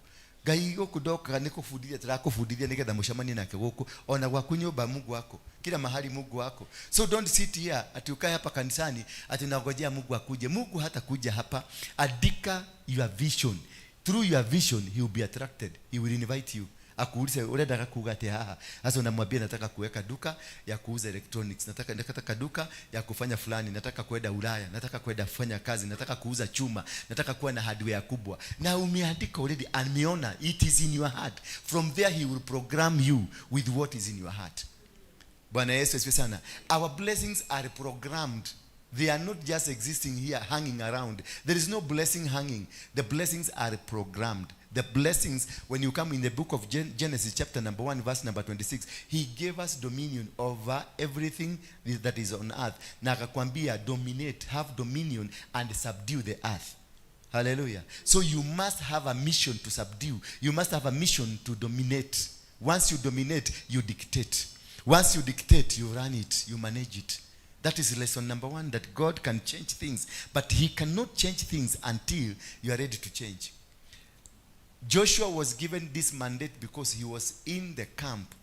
Ngai gũkũ ndokaga. Nĩ kũbundithia tũrakũbundithia nĩgetha mũcemanie nake gũkũ ona gwaku nyũmba. Mungu wako kila mahali, Mungu wako. So don't sit here ati ukae hapa kanisani ati unangojea Mungu akuje. Mungu hata kuja hapa. Andika your vision. Through your vision, he will be attracted. He will invite you, akuulize, "Urendaga kuuga atia haha?" Sasa unamwambia, "Nataka kuweka duka ya kuuza electronics, nataka duka ya kufanya fulani, nataka kwenda Ulaya, nataka kwenda kufanya kazi, nataka kuuza chuma, nataka kuwa na hardware kubwa." Na umeandika already, ameona it is in your heart. From there he will program you with what is in your heart. Bwana Yesu asifiwe sana. Our blessings are programmed. They are not just existing here, hanging around. There is no blessing hanging. The blessings are programmed. The blessings, when you come in the book of Genesis, chapter number 1, verse number 26, he gave us dominion over everything that is on earth. Na akakwambia, "Dominate, have dominion and subdue the earth." Hallelujah. So you must have a mission to subdue. You must have a mission to dominate. Once you dominate, you dictate. Once you dictate, you run it, you manage it. That is lesson number one, that God can change things, but he cannot change things until you are ready to change. Joshua was given this mandate because he was in the camp,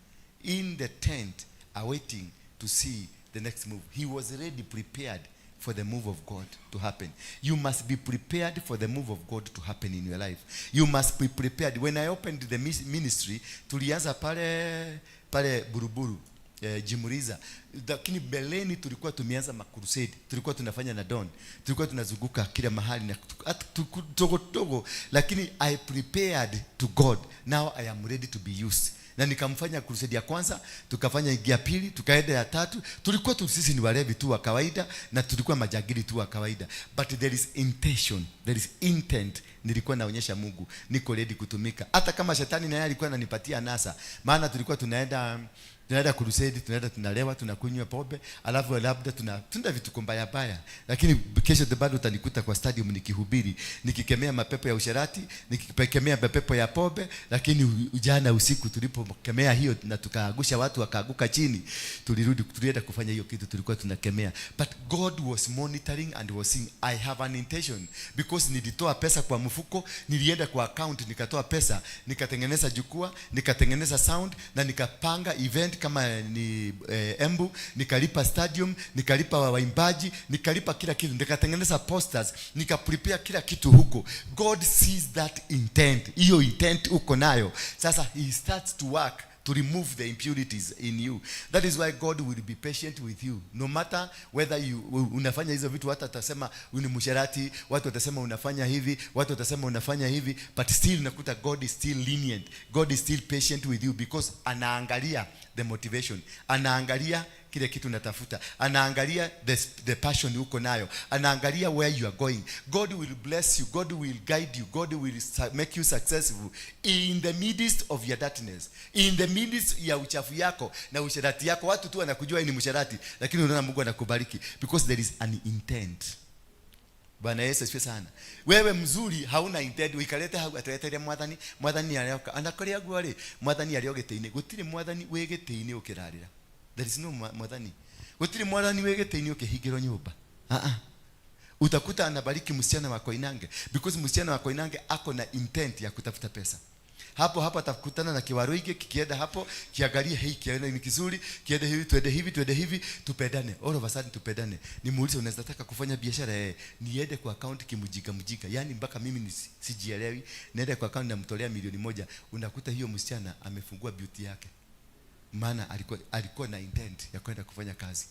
in the tent, awaiting to see the next move. He was already prepared for the move of God to happen. You must be prepared for the move of God to happen in your life. You must be prepared. When I opened the ministry, tulianza pale pale Buruburu, Jimuriza, lakini mbeleni tulikuwa tumeanza makrusade, tulikuwa tunafanya na Don, tulikuwa tunazunguka kila mahali na hata togo togo, lakini I prepared to God. Now I am ready to be used. Na nikamfanya crusade ya kwanza, tukafanya ya pili, tukaenda ya tatu. Tulikuwa tu sisi ni walevi tu wa kawaida na tulikuwa majagiri tu wa kawaida, but there is intention, there is intent, Nilikuwa naonyesha Mungu niko ready kutumika, hata kama shetani naye alikuwa ananipatia nasa, maana tulikuwa tunaenda crusade, tunaenda tunalewa, tunakunywa pombe, alafu labda tuna vitu mbaya mbaya, lakini kesho bado utanikuta kwa stadium nikihubiri, nikikemea mapepo ya usherati, nikikemea mapepo ya pombe. Lakini jana usiku tulipokemea hiyo na tukaangusha watu wakaanguka chini, tulirudi, tulienda kufanya hiyo kitu tulikuwa tunakemea. But God was monitoring and was seeing I have an intention, because nilitoa pesa kwa mfuko, nilienda kwa account nikatoa pesa, nikatengeneza jukwaa, nikatengeneza sound na nikapanga event kama ni Embu, nikalipa stadium, nikalipa waimbaji, nikalipa kila kitu, nikatengeneza posters, nikaprepare kila kitu huko. God sees that intent, hiyo intent uko nayo. Sasa he starts to work to remove the impurities in you. That is why God will be patient with you. No matter whether you unafanya hizo vitu, watu watasema ni msherati, watu watasema unafanya hivi, watu watasema unafanya hivi, but still unakuta God is still lenient. God is still patient with you because anaangalia the motivation. Anaangalia kile kitu unatafuta, anaangalia the passion uko nayo, anaangalia where you are going. God will bless you, God will guide you, God will make you successful in the midst of your darkness, in the midst ya uchafu yako na usherati yako. Watu tu wanakujua ni msherati, lakini unaona Mungu anakubariki because there is an intent. Bwana Yesu asifiwe sana. Wewe mzuri hauna intent, wikarete hau ateretere Mwathani, Mwathani arioka anakoria guo ri, Mwathani ario gĩtĩ-inĩ. Gũtirĩ Mwathani wĩ gĩtĩ-inĩ ũkĩrarĩra. There is no Mwathani. Gũtirĩ Mwathani wĩ gĩtĩ-inĩ ũkĩhingĩrwo nyũmba. Ah ah. Utakuta anabariki msichana wa Koinange because msichana wa Koinange ako na intent ya kutafuta pesa. Hapo hapo atakutana na kiwaruige kikienda hapo kiangalie, hei, kienda ni kizuri, kiende hivi, twende hivi, twende hivi, tupendane. All of a sudden tupendane. Nimuulize, unaweza taka kufanya biashara? Eh, niende kwa account kimujika mjika, yani mpaka mimi sijielewi, niende kwa account namtolea 1 milioni. Unakuta hiyo msichana amefungua beauty yake, maana alikuwa na intent ya kwenda kufanya kazi.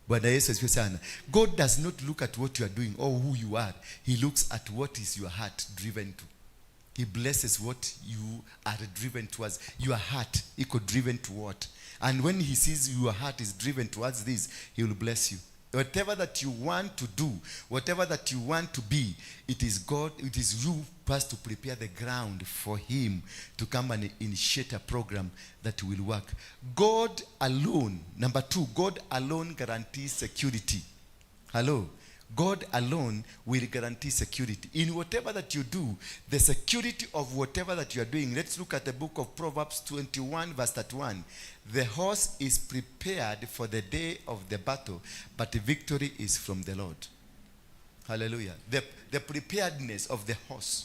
Bwana Yesu asifiwe sana. God does not look at what you are doing or who you are. He looks at what is your heart driven to. He blesses what you are driven towards. Your heart iko driven to what? And when he sees your heart is driven towards this, he will bless you. Whatever that you want to do, whatever that you want to be, it is God, it is you first to prepare the ground for him to come and initiate a program that will work. God alone, number two, God alone guarantees security. Hello. God alone will guarantee security. In whatever that you do, the security of whatever that you are doing. Let's look at the book of Proverbs 21, verse 31. The horse is prepared for the day of the battle, but the victory is from the Lord. Hallelujah. The preparedness of the horse.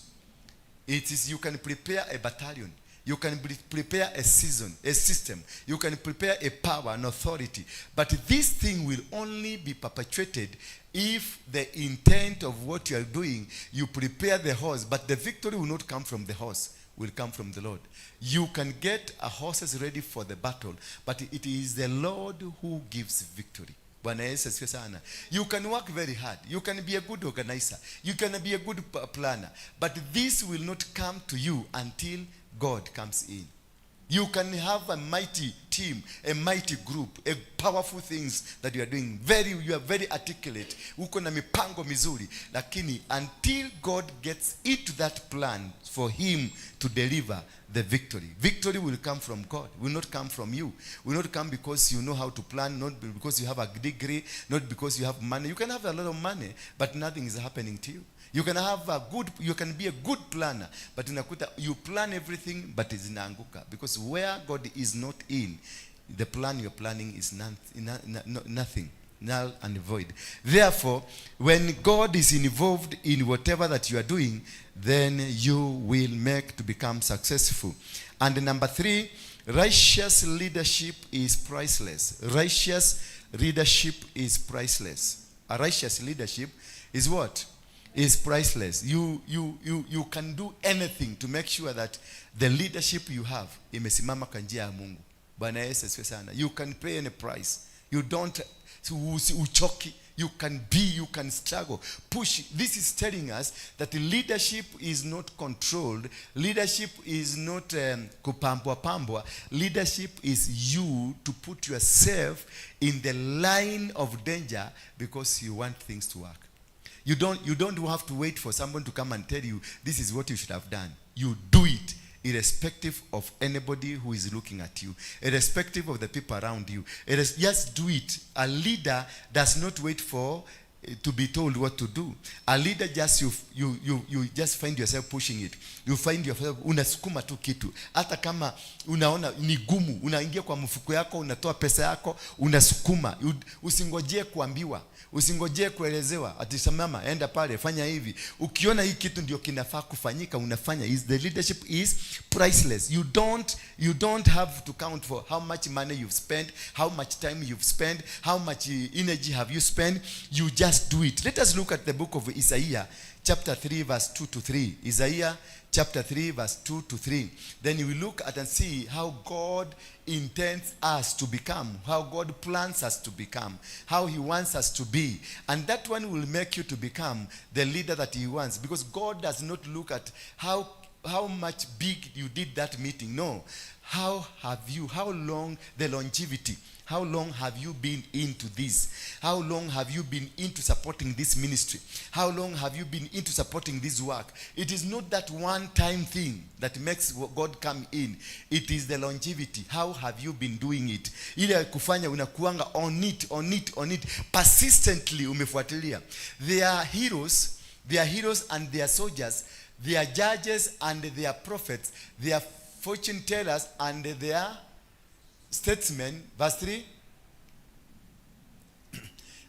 It is, you can prepare a battalion. You can prepare a season, a system. You can prepare a power, an authority. But this thing will only be perpetuated if the intent of what you are doing, you prepare the horse, but the victory will not come from the horse, will come from the Lord. You can get a horses ready for the battle, but it is the Lord who gives victory. Bwana Yesu asifiwe sana. You can work very hard. You can be a good organizer. You can be a good planner. But this will not come to you until God comes in. You can have a mighty team, a mighty group, a powerful things that you are doing. You are very articulate. Uko na mipango mizuri. Lakini until God gets into that plan for him to deliver the victory. Victory will come from God, will not come from you. Will not come because you know how to plan, not because you have a degree, not because you have money. You can have a lot of money, but nothing is happening to you. You can be a good planner, but unakuta you plan everything, but it's inaanguka. Because where God is not in, the plan you're planning is nothing, null and void. Therefore, when God is involved in whatever that you are doing, then you will make to become successful. And number three, righteous leadership is priceless. Righteous leadership is priceless. A righteous leadership is what? Is priceless. You can do anything to make sure that the leadership you have imesimama kwa njia ya Mungu. Bwana Yesu asifiwe sana. You can pay any price. You don't uchoki. You can be, you can struggle. Push. This is telling us that leadership is not controlled. Leadership is not kupambwa pambwa. Leadership is you to put yourself in the line of danger because you want things to work. You don't have to wait for someone to come and tell you this is what you should have done. You do it irrespective of anybody who is looking at you, irrespective of the people around you. It is just do it. A leader does not wait for to be told what to do. A leader just you just find yourself pushing it. You find yourself unasukuma tu kitu, hata kama unaona ni gumu, unaingia kwa mfuko yako, unatoa pesa yako, unasukuma. Usingojee kuambiwa, usingojee kuelezewa ati simama, enda pale, fanya hivi. Ukiona hii kitu ndio kinafaa kufanyika, unafanya. Is the leadership is priceless. You don't have to count for how much money you've spent, how much time you've spent, how much energy have you spent. You just do it. Let us look at the book of Isaiah chapter 3 verse 2 to 3. Isaiah chapter 3 verse 2 to 3. Then we look at and see how God intends us to become, how God plans us to become, how he wants us to be. And that one will make you to become the leader that he wants, because God does not look at how much big you did that meeting. No. How have you, how long, the longevity. How long have you been into this? How long have you been into supporting this ministry? How long have you been into supporting this work? It is not that one time thing that makes God come in. It is the longevity. How have you been doing it? Ile kufanya unakuanga on it, on it, on it. Persistently umefuatilia. They are heroes, they are heroes and they are soldiers. They are judges and they are prophets. They are fortune tellers and they are statesmen. Verse 3.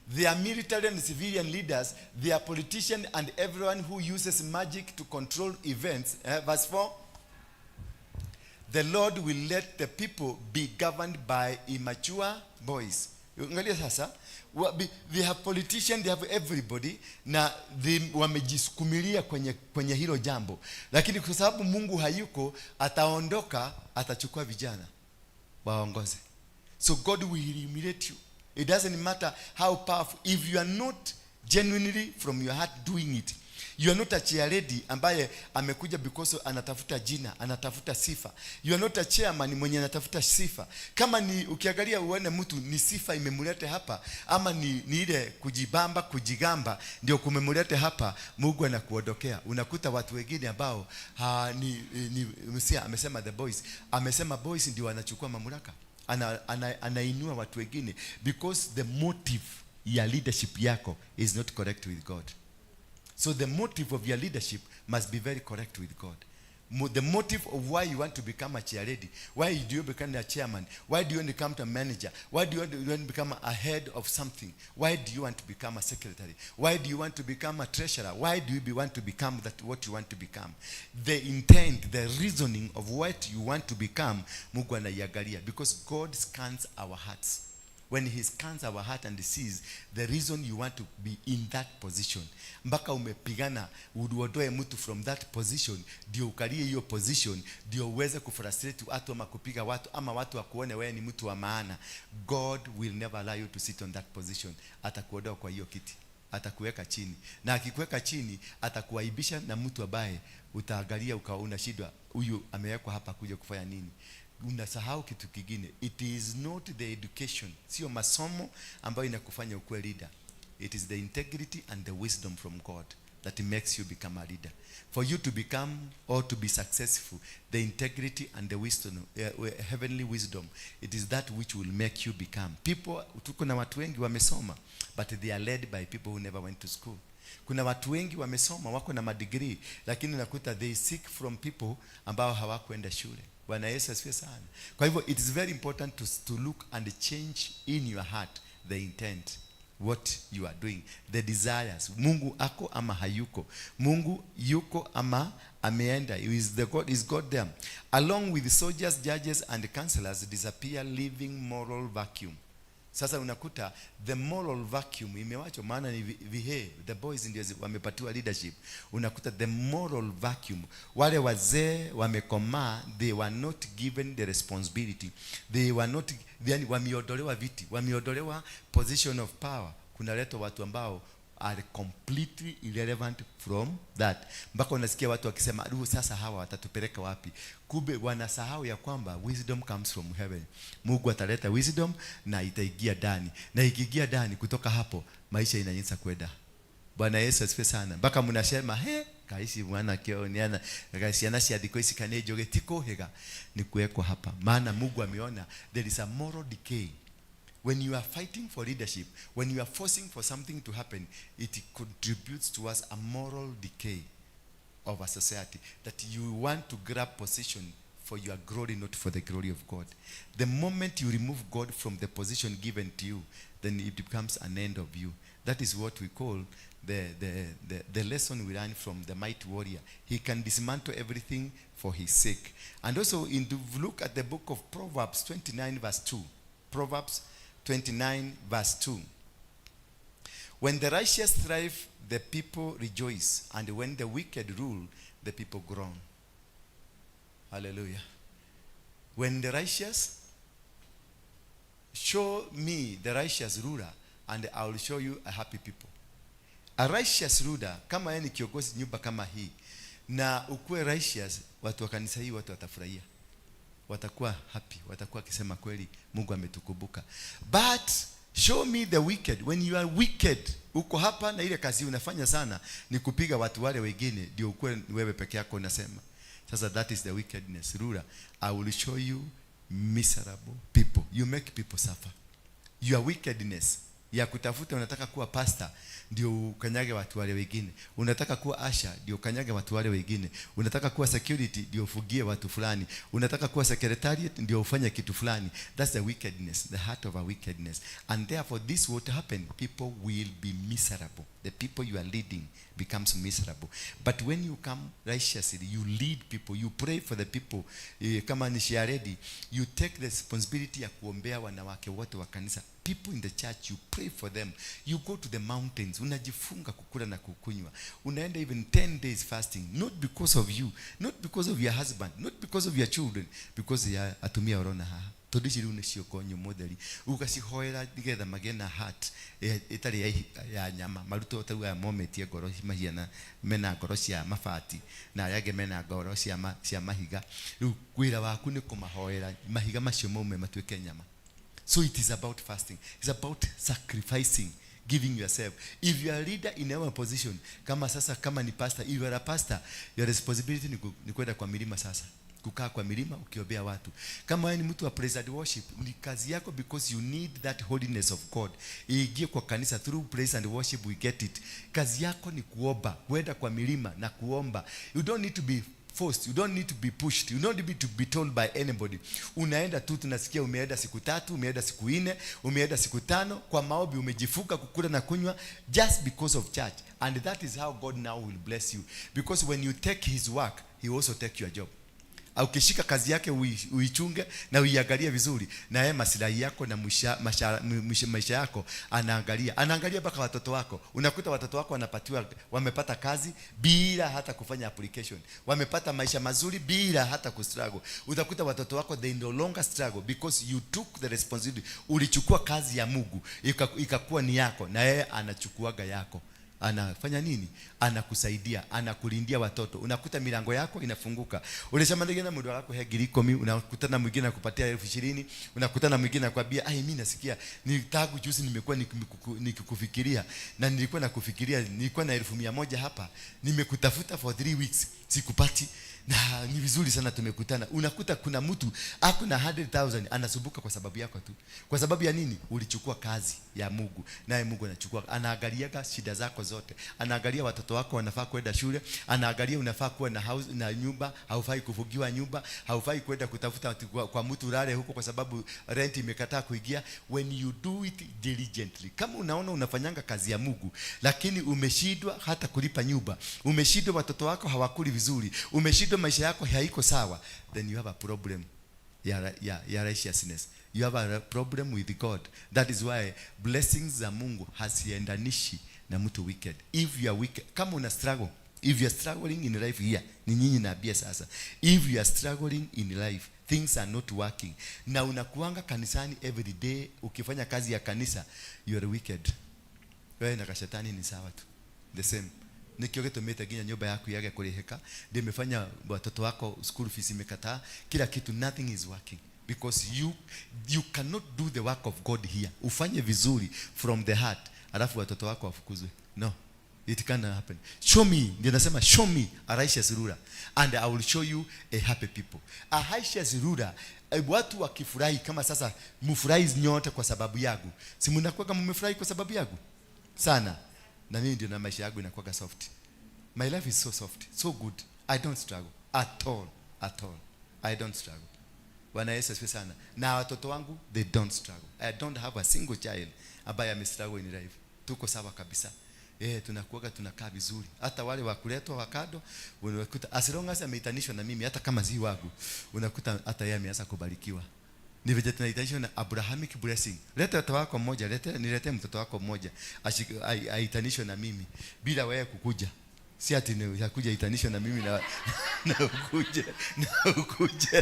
They are military and civilian leaders. They are politicians and everyone who uses magic to control events. Verse 4. The Lord will let the people be governed by immature boys. Angalia sasa, they have politician, they have everybody na they wamejisukumilia kwenye hilo jambo, lakini kwa sababu Mungu hayuko, ataondoka, atachukua vijana waongoze. So God will humiliate you. It doesn't matter how powerful, if you are not genuinely from your heart doing it. You are not a chair lady ambaye amekuja because anatafuta jina, anatafuta sifa. You are not a chairman mwenye anatafuta sifa. Kama ni ukiangalia uone mtu ni sifa imemleta hapa ama ni ile kujibamba, kujigamba ndio kumemleta hapa, Mungu anakuondokea. Unakuta watu wengine ambao ni Msia amesema the boys, amesema boys ndio wanachukua mamlaka. Anainua watu wengine because the motive ya leadership yako is not correct with God. So the motive of your leadership must be very correct with God. The motive of why you want to become a chair lady, why do you become a chairman, why do you want to become a manager, why do you want to become a head of something, why do you want to become a secretary, why do you want to become a treasurer, why do you want to become that what you want to become? The intent, the reasoning of what you want to become, Mungu anaiangalia, because God scans our hearts. When he scans our heart and sees the reason you want to be in that position, mpaka umepigana uondoe mtu from that position ndio ukalie hiyo position, ndio uweze kufrustrate watu ama kupiga watu ama watu wakuone wewe ni mtu wa maana, God will never allow you to sit on that position. Atakuondoa kwa hiyo kiti, atakuweka chini, na akikuweka chini atakuaibisha na mtu ambaye utaangalia ukawa unashindwa, huyu amewekwa hapa kuja kufanya nini? Unasahau kitu kingine. It is not the education, sio masomo ambayo inakufanya ukuwe leader. It is the integrity and the wisdom from God that makes you become a leader. For you to become or to be successful, the integrity and the wisdom, heavenly wisdom, it is that which will make you become. People, tuko na watu wengi wamesoma, but they are led by people who never went to school. Kuna watu wengi wamesoma, wako na madigrii, lakini unakuta they seek from people ambao hawakwenda shule. Bwana Yesu asifiwe sana. Kwa hivyo it is very important to look and change in your heart the intent, what you are doing, the desires. Mungu ako ama hayuko? Mungu yuko ama ameenda? Is God there? Along with soldiers, judges and counselors disappear, leaving moral vacuum. Sasa unakuta the moral vacuum imewachwa, maana ni vihe, the boys ndio wamepatiwa leadership. Unakuta the moral vacuum, wale wazee wamekomaa, they were not given the responsibility, they were not, yani wameondolewa viti, wameondolewa position of power, kunaletwa watu ambao are completely irrelevant from that, mpaka unasikia watu wakisema, "Ruhu, sasa hawa watatupeleka wapi?" Kumbe wanasahau ya kwamba wisdom comes from heaven. Mungu ataleta wisdom na itaingia ndani, na ikiingia ndani, kutoka hapo maisha inaanza kwenda. Bwana Yesu asifiwe sana. Mpaka mnasema, he, kaishi mwana kioniana ciana cia thikũ ici kana njũgĩ ti kũhĩga ni kuwekwa hapa, maana Mungu ameona there is a moral decay. When you are fighting for leadership, when you are forcing for something to happen, it contributes towards a moral decay of a society, that you want to grab position for your glory, not for the glory of God. The moment you remove God from the position given to you, then it becomes an end of you. That is what we call the lesson we learn from the mighty warrior. He can dismantle everything for his sake. And also, in the, look at the book of Proverbs 29, verse 2. Proverbs 29, verse 2. When the righteous thrive, the people rejoice, and when the wicked rule, the people groan. Hallelujah. When the righteous, show me the righteous ruler, and I will show you a happy people. A righteous ruler, kama yeye ni kiongozi nyumba kama hii, na ukuwe righteous, watu wa kanisa hii watu watafurahia, watakuwa happy, watakuwa wakisema, "Kweli Mungu ametukumbuka." But show me the wicked. When you are wicked, uko hapa na ile kazi unafanya sana ni kupiga watu wale wengine, ndio ukuwe wewe peke yako unasema. Sasa that is the wickedness ruler. I will show you miserable people. You make people suffer. Your wickedness ya kutafuta, unataka kuwa pastor ndio ukanyage watu wale wengine, unataka kuwa usher ndio ukanyage watu wale wengine, unataka kuwa security ndio ufugie watu fulani, unataka kuwa secretariat ndio ufanye kitu fulani. That's the wickedness, the heart of a wickedness. And therefore, this what happen, people will be miserable. The people you are leading becomes miserable. But when you come righteously, you lead people, you pray for the people. Kama ni chairlady, you take the responsibility ya kuombea wanawake wote wa kanisa, people in the church. You pray for them, you go to the mountains, unajifunga kukula na kukunywa, unaenda even 10 days fasting, not because of you, not because of your husband, not because of your children, because ya atumia urona haha, tondu ici riu nĩcio nyũmũ theri ũgacihoera nĩgetha magĩe na heart ĩtarĩ ya nyama, marutwo tarĩu aya momĩtie ngoro mahiana mena ngoro cia mabati na arĩa angĩ mena ngoro cia mahiga. Rĩu wĩra waku nĩ kũmahoera mahiga macio maume matuĩke nyama. So it is about fasting. It's about sacrificing, giving yourself. If you are a leader in our position, kama sasa kama ni pastor, if you are a pastor, your responsibility ni kwenda kwa milima sasa, kukaa kwa milima ukiombea watu. Kama wewe ni mtu wa praise and worship, ni kazi yako, because you need that holiness of God iingie kwa kanisa. Through praise and worship we get it. Kazi yako ni kuomba, kwenda kwa milima na kuomba. You don't need to be forced, you don't need to be pushed, you don't need to be told by anybody. Unaenda tu, tunasikia umeenda siku 3, umeenda siku 4, umeenda siku 5 kwa maombi, umejifunga kukula na kunywa just because of church. And that is how God now will bless you, because when you take his work, he also take your job. Ukishika kazi yake, uichunge na uiangalie vizuri, na yeye masilahi yako na maisha yako anaangalia, anaangalia mpaka watoto wako. Unakuta watoto wako wanapatiwa, wamepata kazi bila hata kufanya application, wamepata maisha mazuri bila hata kustruggle. Utakuta watoto wako, they no longer struggle because you took the responsibility. Ulichukua kazi ya Mungu ikakuwa ni yako, na yeye anachukuaga yako, anafanya nini? Anakusaidia, anakulindia watoto. Unakuta milango yako inafunguka. Ulisema na mundu agakuhe 10,000, unakutana mwingine akupatia 20,000, unakutana mwingine akwambia, "Ai, mimi nasikia ni tangu juzi nimekuwa nikikufikiria na nilikuwa nakufikiria, nilikuwa na 100,000 hapa, nimekutafuta for 3 weeks sikupati, na ni vizuri sana tumekutana." Unakuta kuna mtu ako na 100,000 anasumbuka kwa sababu yako tu. Kwa sababu ya nini? Ulichukua kazi ya Mungu, naye Mungu anachukua, anaangaliaga shida zako zote, anaangalia watoto wako wanafaa kwenda shule, anaangalia unafaa kuwa na house, na nyumba, haufai kufugiwa nyumba, haufai kwenda kutafuta ati kwa mtu ulale huko kwa sababu rent imekataa kuingia. When you do it diligently, kama unaona unafanyanga kazi ya Mungu lakini umeshindwa hata kulipa nyumba, umeshindwa watoto wako hawakuli vizuri, umeshindwa maisha yako haiko sawa, then you have a problem ya righteousness. You have a problem with God. That is why blessings za Mungu haziendanishi na mtu wicked. If you are wicked, kama una struggle, if you are struggling in life here, ni nyinyi naambia sasa, if you are struggling in life, things are not working, na unakuanga kanisani every day ukifanya kazi ya kanisa, you are wicked. Wewe na kashetani ni sawa tu, the same. Nikio gĩtũmĩte nginya nyũmba yaku yage kũrĩhĩka, ndĩmefanya watoto wako school fees imekataa, kila kitu, nothing is working, because you cannot do the work of God here, ufanye vizuri from the heart, alafu watoto wako wafukuzwe. No. It can happen. Show me, ndio nasema, show me a righteous ruler and I will show you a happy people. A righteous ruler, watu wakifurahi kama sasa mfurahi nyote kwa sababu yangu. Si mnakuwa kama mmefurahi kwa sababu yangu? Sana. Na mimi ndio na maisha yangu inakuwa soft. My life is so soft, so good. I don't struggle at all, at all. I don't struggle. Bwana Yesu asifiwe sana. Na watoto wangu, they don't struggle. I don't have a single child ambaye amestruggle in life. Tuko sawa kabisa. Tunakuwaga tunakaa vizuri. Hata wale wa kuletwa wakado unakuta as long as ameitanishwa na mimi, hata kama si wangu, unakuta hata yeye ameanza kubarikiwa. Ni vile tunaitanishwa na Abrahamic blessing. Leta mtoto wako mmoja, lete niletee mtoto wako mmoja aitanishwe na mimi bila wewe kukuja. Si ati ni kuja itanishwe na mimi na ukuje.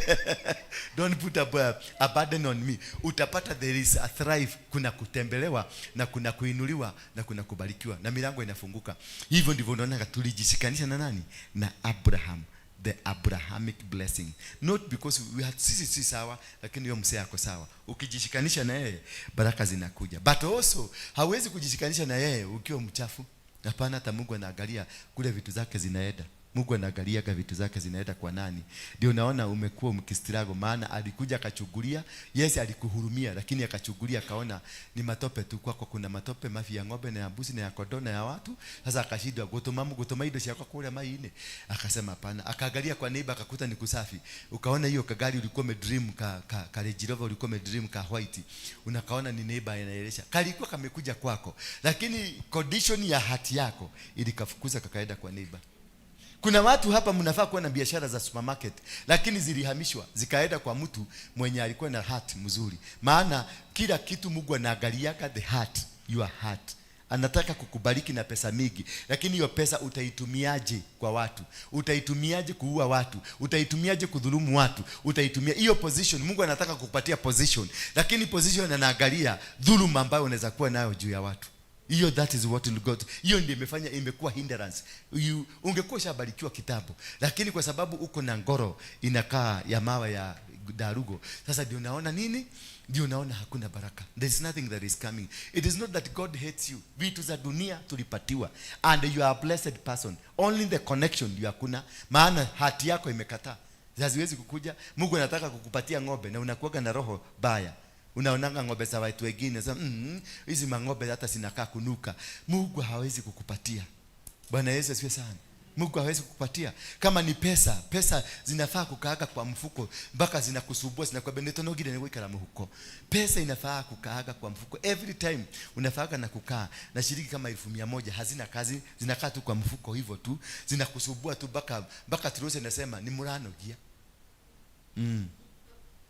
Don't put a burden on me. Utapata there is a thrive, kuna kutembelewa na kuna kuinuliwa na kuna kubarikiwa na milango inafunguka. Hivyo ndivyo unaona tulijishikanisha na nani? Na Abraham, the Abrahamic blessing. Not because we had, sisi si sawa, lakini huyo mzee ako sawa. Ukijishikanisha na yeye, baraka zinakuja. But also hauwezi kujishikanisha na yeye ukiwa mchafu. Hapana, hata Mungu anaangalia kule vitu zake zinaenda. Mungu anaangaliaga vitu zake zinaenda kwa nani. Ndio unaona umekuwa mkistruggle, maana alikuja akachugulia. Yes, alikuhurumia, lakini akachugulia akaona ni matope tu kwako, kuna matope mafi ya ng'ombe na ya mbuzi na ya kondoo na ya watu. Sasa akashindwa gutuma indo ciakwa kuria mai-inĩ. Akasema hapana. Akaangalia kwa neighbor akakuta ni kusafi. Ukaona hiyo kagari ulikuwa umedream ka Range Rover, ulikuwa umedream ka white. Unakaona ni neighbor anaelesha. Kalikuwa kamekuja kwako, lakini condition ya heart yako ilikafukuza kakaenda kwa neighbor. Kuna watu hapa mnafaa kuwa na biashara za supermarket, lakini zilihamishwa zikaenda kwa mtu mwenye alikuwa na heart mzuri. Maana kila kitu Mungu anaangaliaga the heart, your heart. Anataka kukubariki na pesa mingi, lakini hiyo pesa utaitumiaje kwa watu? Utaitumiaje kuua watu? Utaitumiaje kudhulumu watu? Utaitumia hiyo position. Mungu anataka kukupatia position, lakini position anaangalia dhuluma ambayo unaweza kuwa nayo juu ya watu. Hiyo, that is what God. Hiyo ndio imefanya imekuwa hindrance. Ungekuwa ushabarikiwa kitambo, lakini kwa sababu uko na ngoro inakaa ya mawe ya darugo. Sasa ndio unaona nini? Ndio unaona hakuna baraka. There is nothing that is coming. It is not that God hates you. Vitu za dunia tulipatiwa and you are a blessed person. Only the connection ndio hakuna, maana heart yako imekataa. Haziwezi kukuja. Mungu anataka kukupatia ng'ombe na unakuwaga na roho baya. Unaonanga ng'ombe za watu wengine, sasa hizi mang'ombe hata zinakaa kunuka. Mungu hawezi kukupatia. Bwana Yesu asifiwe sana. Mungu hawezi kukupatia. Kama ni pesa, pesa zinafaa kukaaga kwa mfuko mpaka zinakusumbua, zinakuambia nitonogire ni gwikara mhuko. Pesa inafaa kukaaga kwa mfuko every time, unafaaga na kukaa na shilingi kama 100,000 hazina kazi, zinakaa tu kwa mfuko hivyo tu, zinakusumbua tu mpaka Turuse inasema ni muranogia.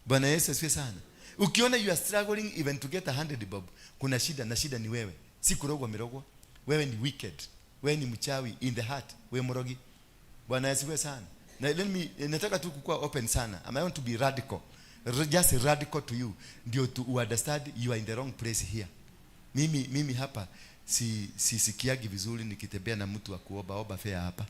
Bwana Yesu asifiwe sana. Ukiona you are struggling even to get 100 bob, kuna shida, na shida ni wewe. Si kurogwa mirogwa. Wewe ni wicked. Wewe ni mchawi in the heart. Wewe mrogi. Bwana asifiwe sana. Na let me, nataka tu kukua open sana. I want to be radical. Just radical to you. Ndio to understand you are in the wrong place here. Mimi hapa si sisikiagi vizuri nikitembea na mtu wa kuomba omba fare hapa.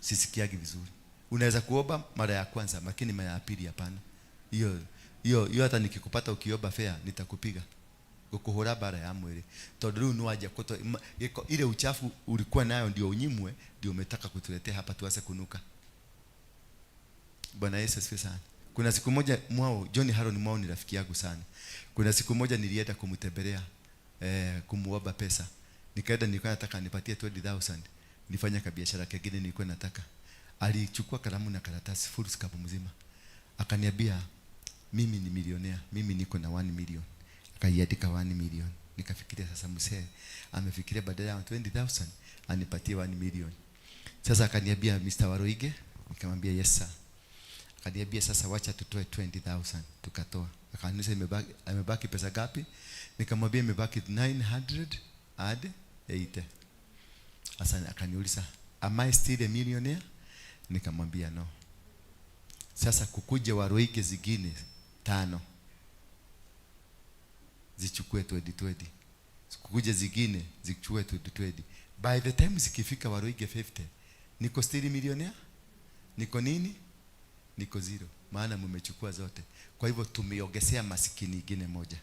Sisikiagi vizuri. Unaweza kuomba mara ya kwanza, lakini mara ya pili hapana. Hiyo hata nikikupata ukiomba fare nitakupiga. Gukuhura bara ya mwili. Tondu riu niwaja kuto ile uchafu ulikuwa nayo ndio unyimwe, ndio umetaka kutuletea hapa tuanze kunuka. Bwana Yesu asifiwe sana. Kuna siku moja Mwao, John Haron Mwao ni rafiki yangu sana. Kuna siku moja nilienda kumtembelea, kumuomba pesa. Nikaenda, nilikuwa nataka nipatie 20,000 nifanye kabiashara kingine nilikuwa nataka. Alichukua kalamu na karatasi foolscap mzima. Akaniambia, "Mimi ni milionea, mimi niko na 1 million." Akaiandika 1 million. Nikafikiria, sasa mzee amefikiria badala ya 20,000 anipatie 1 million. Sasa akaniambia, "Mr. Waruinge," nikamwambia, "Yes sir." Akaniambia, "Sasa wacha tutoe 20,000." Tukatoa. Akaniuliza, "Imebaki pesa ngapi?" Nikamwambia, "Imebaki 980." Sasa akaniuliza, "Am I still a millionaire?" Nikamwambia, "No." Sasa kukuja Waruinge zingine tano zichukue 2020. Kukuja zingine zichukue 2020. By the time zikifika Waruinge 50, niko still millionaire? Niko nini? Niko zero. Maana mmechukua zote. Kwa hivyo tumeongezea masikini ingine moja.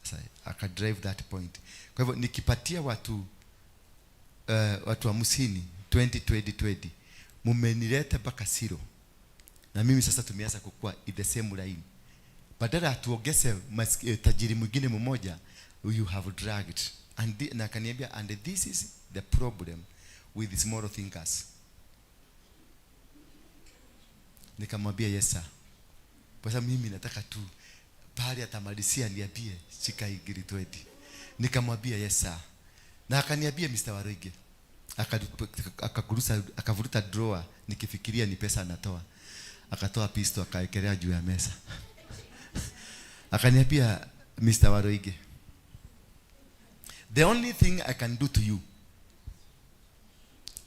Sasa akadrive that point. Kwa hivyo nikipatia watu 50 20 20 20, mumenileta mpaka zero, na mimi sasa tumeanza kukua in the same line. Badala tuongeze tajiri mwingine mmoja, you have dragged. Na akaniambia, "And this is the problem with small thinkers." Nikamwambia, "Yes, sir." Kwa sababu mimi nataka tu pale atamalizia niambie, "Shika hii ngiri 20." Nikamwambia, "Yes, sir." Na akaniambia, "Mr. Waruinge," akagurusa, akavuruta drawer, nikifikiria ni pesa anatoa. Akatoa pistol, akaekelea juu ya meza. Akaniambia, "Mr. Waruinge, the only thing I can do to you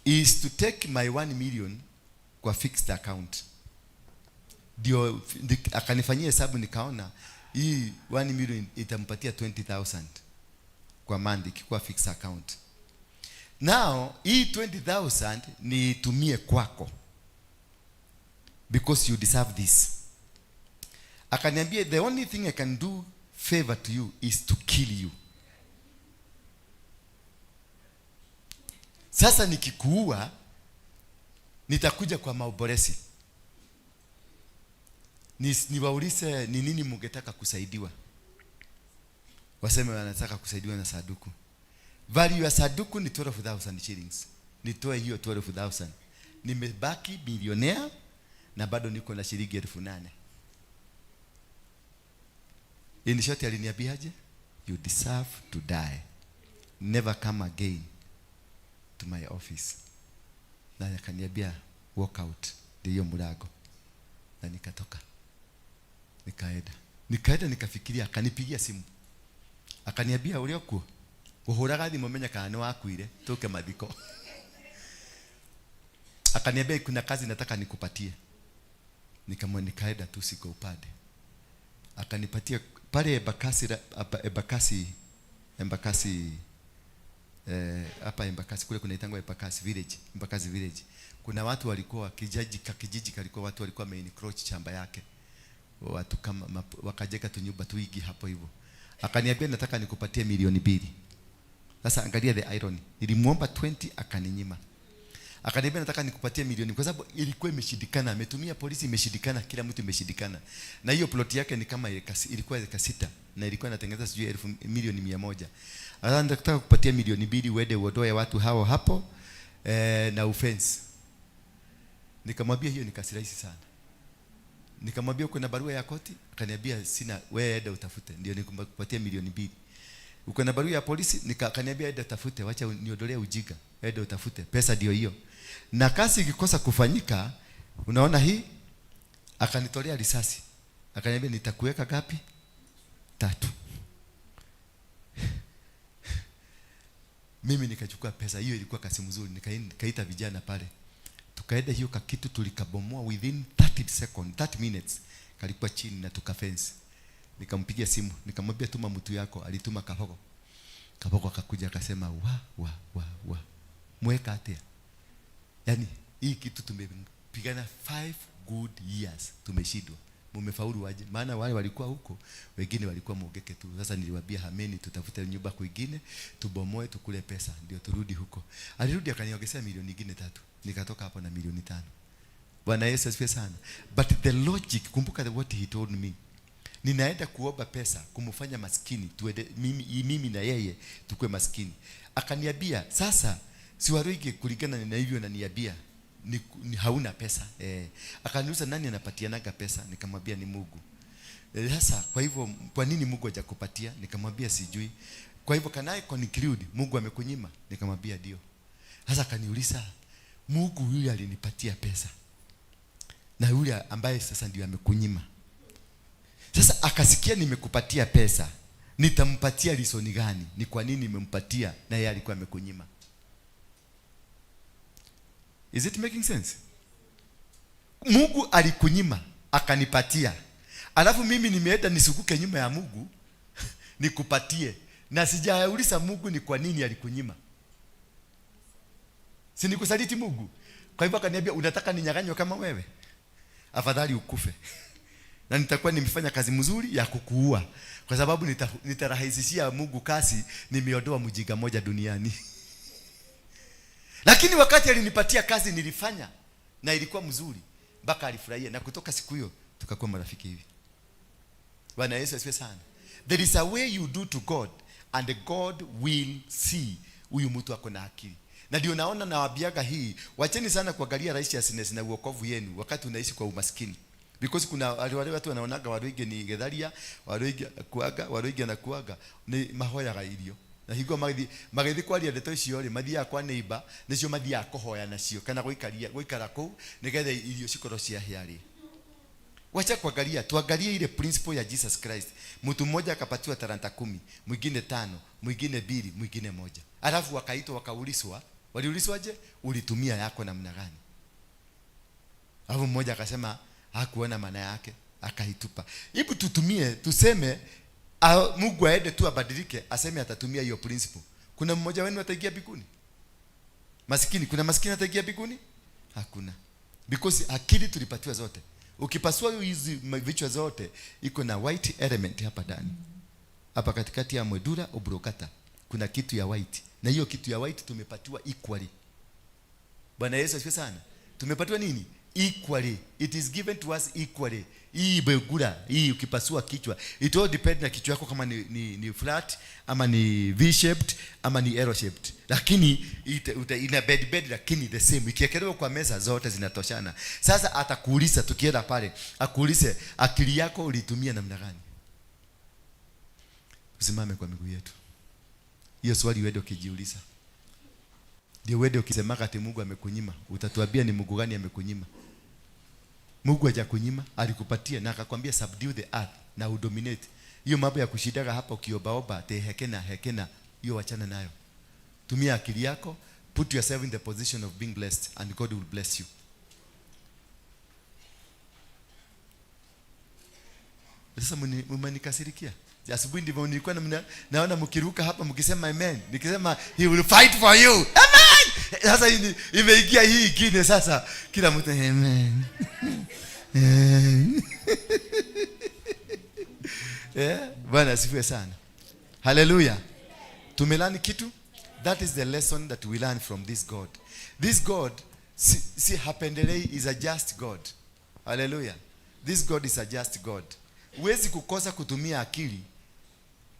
is to take my 1 million kwa fixed account." Ndio akanifanyia hesabu, nikaona hii 1 million itampatia 20,000 kwa month ikikuwa fixed account. Now hii 20,000 niitumie kwako because you deserve this. Akaniambia, "The only thing I can do favor to you is to kill you. Sasa nikikuua nitakuja kwa maoboresi niwaulize ni nini mungetaka kusaidiwa. Waseme wanataka kusaidiwa na saduku. Value ya saduku ni 12,000 shillings. Nitoe hiyo 12,000. Nimebaki bilionea na bado niko na shilingi 8,000." In short, aliniambiaje? "You deserve to die. Never come again to my office." Na akaniambia, "Walk out." Ndio hiyo mlango. Na nikatoka. Nikaenda. Nikaenda nikafikiria, akanipigia simu. Akaniambia, "Uri okuo? Nguhuraga thimu menye kana ni wakuire, tuke mathiko." Akaniambia, "Kuna kazi nataka nikupatie." Nikamwambia, nikaenda tu siko upande. Akanipatia pale Embakasi, hapa Embakasi, Embakasi, hapa Embakasi kule kunaitangwa Embakasi village, Embakasi village. Kuna watu walikuwa kijiji kalikuwa watu walikuwa wame-encroach shamba yake. Watu kama wakajenga tunyumba tuigi hapo hivyo. Akaniambia, "Nataka nikupatie milioni 2." Sasa angalia the irony. Nilimuomba 20 akaninyima. Akaniambia, "Nataka nikupatie milioni," kwa sababu ilikuwa imeshindikana, ametumia polisi imeshindikana, kila mtu imeshindikana. Na hiyo plot yake ni kama ilikuwa eka 6 na ilikuwa inatengeneza sijui 100,000,100,000. Sasa nataka kupatia milioni 2 uende uondoe watu hao hapo, na ufence. Nikamwambia hiyo ni kazi rahisi sana. Nikamwambia, "Uko na barua ya koti?" Akaniambia, "Sina, wewe enda utafute." Ndio nikupatie milioni 2. "Uko na barua ya polisi?" Akaniambia, "Enda utafute, wacha niondolee ujinga. Enda utafute. Pesa ndio hiyo." Na kazi ikikosa kufanyika, unaona hii? Akanitolea risasi. Akaniambia, "Nitakuweka ngapi? 3." Mimi nikachukua pesa hiyo, ilikuwa kazi mzuri, nikaita vijana pale. Tukaenda hiyo kakitu tulikabomoa within 30 seconds, 30 minutes. Kalikuwa chini na tukafence. Nikampigia simu, nikamwambia, "Tuma mtu yako." Alituma Kabogo. Kabogo akakuja akasema, "Wa wa wa wa. Mweka atia." Yaani hii kitu tumepigana 5 good years tumeshindwa. Mumefaulu aje? Maana wale walikuwa huko, wengine walikuwa Mugeke tu. Sasa niliwaambia hameni, tutafute nyumba kwingine, tubomoe tukule pesa ndio turudi huko. Alirudi akaniongezea milioni nyingine 3. Nikatoka hapo na milioni 5. Bwana Yesu asifiwe sana. But the logic, kumbuka what he told me. Ninaenda kuomba pesa kumfanya maskini, tuende mimi na yeye tukue maskini. Akaniambia, "Sasa si Waruinge kulingana na hivyo ananiambia ni hauna pesa." Akaniuliza, "Nani anapatianaga pesa?" Nikamwambia ni Mungu. Sasa kwa hivyo kwa nini Mungu hajakupatia? Nikamwambia sijui. "Kwa hivyo can I conclude Mungu amekunyima?" Nikamwambia ndio. Sasa akaniuliza, "Mungu yule alinipatia pesa na yule ambaye sasa ndio amekunyima, sasa akasikia nimekupatia pesa, nitampatia reason gani? Ni kwa nini nimempatia na yeye alikuwa amekunyima?" Is it making sense? Mungu alikunyima akanipatia, alafu mimi nimeenda nisukuke nyuma ya Mungu nikupatie, na sijauliza Mungu ni kwa nini alikunyima. Si nikusaliti Mungu? Kwa hivyo akaniambia, "Unataka ninyang'anywe kama wewe? Afadhali ukufe." Na nitakuwa nimefanya kazi mzuri ya kukuua, kwa sababu nitarahisishia Mungu kazi, nimeondoa mjinga moja duniani. Lakini wakati alinipatia kazi nilifanya na ilikuwa mzuri mpaka alifurahia, na kutoka siku hiyo tukakuwa marafiki hivi. Bwana Yesu asifiwe sana. There is a way you do to God and God will see huyu mtu ako na akili. Na ndio naona nawaambiaga hii, wacheni sana kuangalia righteousness na uokovu yenu wakati unaishi kwa umaskini. Because kuna wale watu wanaonaga waruige ni getharia, waruige kuaga, waruige na kuaga ni mahoyaga irio. Na hingo magithi kwaria ndeto icio ri mathiaga kwa neighbor, nicio mathiaga kuhoya nacio kana guikara kuu nigetha irio cikorwo ciahĩa ri. Wacha kuangalia, tuangalie ile principle ya Jesus Christ. Mtu mmoja akapatiwa talanta 10, mwingine 5, mwingine 2, mwingine 1. Alafu wakaitwa wakaulizwa, waliulizwaje? Ulitumia yako namna gani? Alafu mmoja akasema hakuona maana yake, akaitupa. Hebu tutumie, tuseme Mungu aende tu abadilike, aseme atatumia hiyo principle. Kuna mmoja wenu ataingia mbinguni? Maskini, kuna maskini ataingia mbinguni? Hakuna. Because akili tulipatiwa zote. Ukipasua hizi vichwa zote iko na white element hapa ndani. Hapa katikati ya medulla oblongata kuna kitu ya white. Na hiyo kitu ya white tumepatiwa equally. Bwana Yesu asifiwe sana. Tumepatiwa nini? Equally. It is given to us equally. Hii begura, hii ukipasua kichwa, it all depend na kichwa yako kama ni flat ama ni V-shaped ama ni L-shaped. Lakini ina bed bed, lakini the same. Ikiwekelewa kwa meza zote zinatoshana. Sasa atakuuliza tukienda pale, akuulize akili yako ulitumia namna gani? Usimame kwa miguu yetu. Hiyo swali uende ukijiuliza. Ndio uende ukisema ati Mungu amekunyima, utatuambia ni Mungu gani amekunyima? Mungu hajakunyima, alikupatia na akakwambia subdue the earth na udominate. Hiyo mambo ya kushindaga hapa ukiobaoba ati hekena hekena, hiyo wachana nayo. Tumia akili yako, put yourself in the position of being blessed and God will bless you. Sasa mmenikasirikia. Asubuhi ndivyo nilikuwa naona mkiruka hapa mkisema amen. Nikisema he will fight for you. Amen. Sasa imeingia hii ingine sasa. Kila mtu amen. Bwana asifiwe sana. Hallelujah. Tumelearn kitu? That is the lesson that we learn from this God. This God si hapendelei, is a just God. Hallelujah. This God is a just God. Huwezi kukosa kutumia akili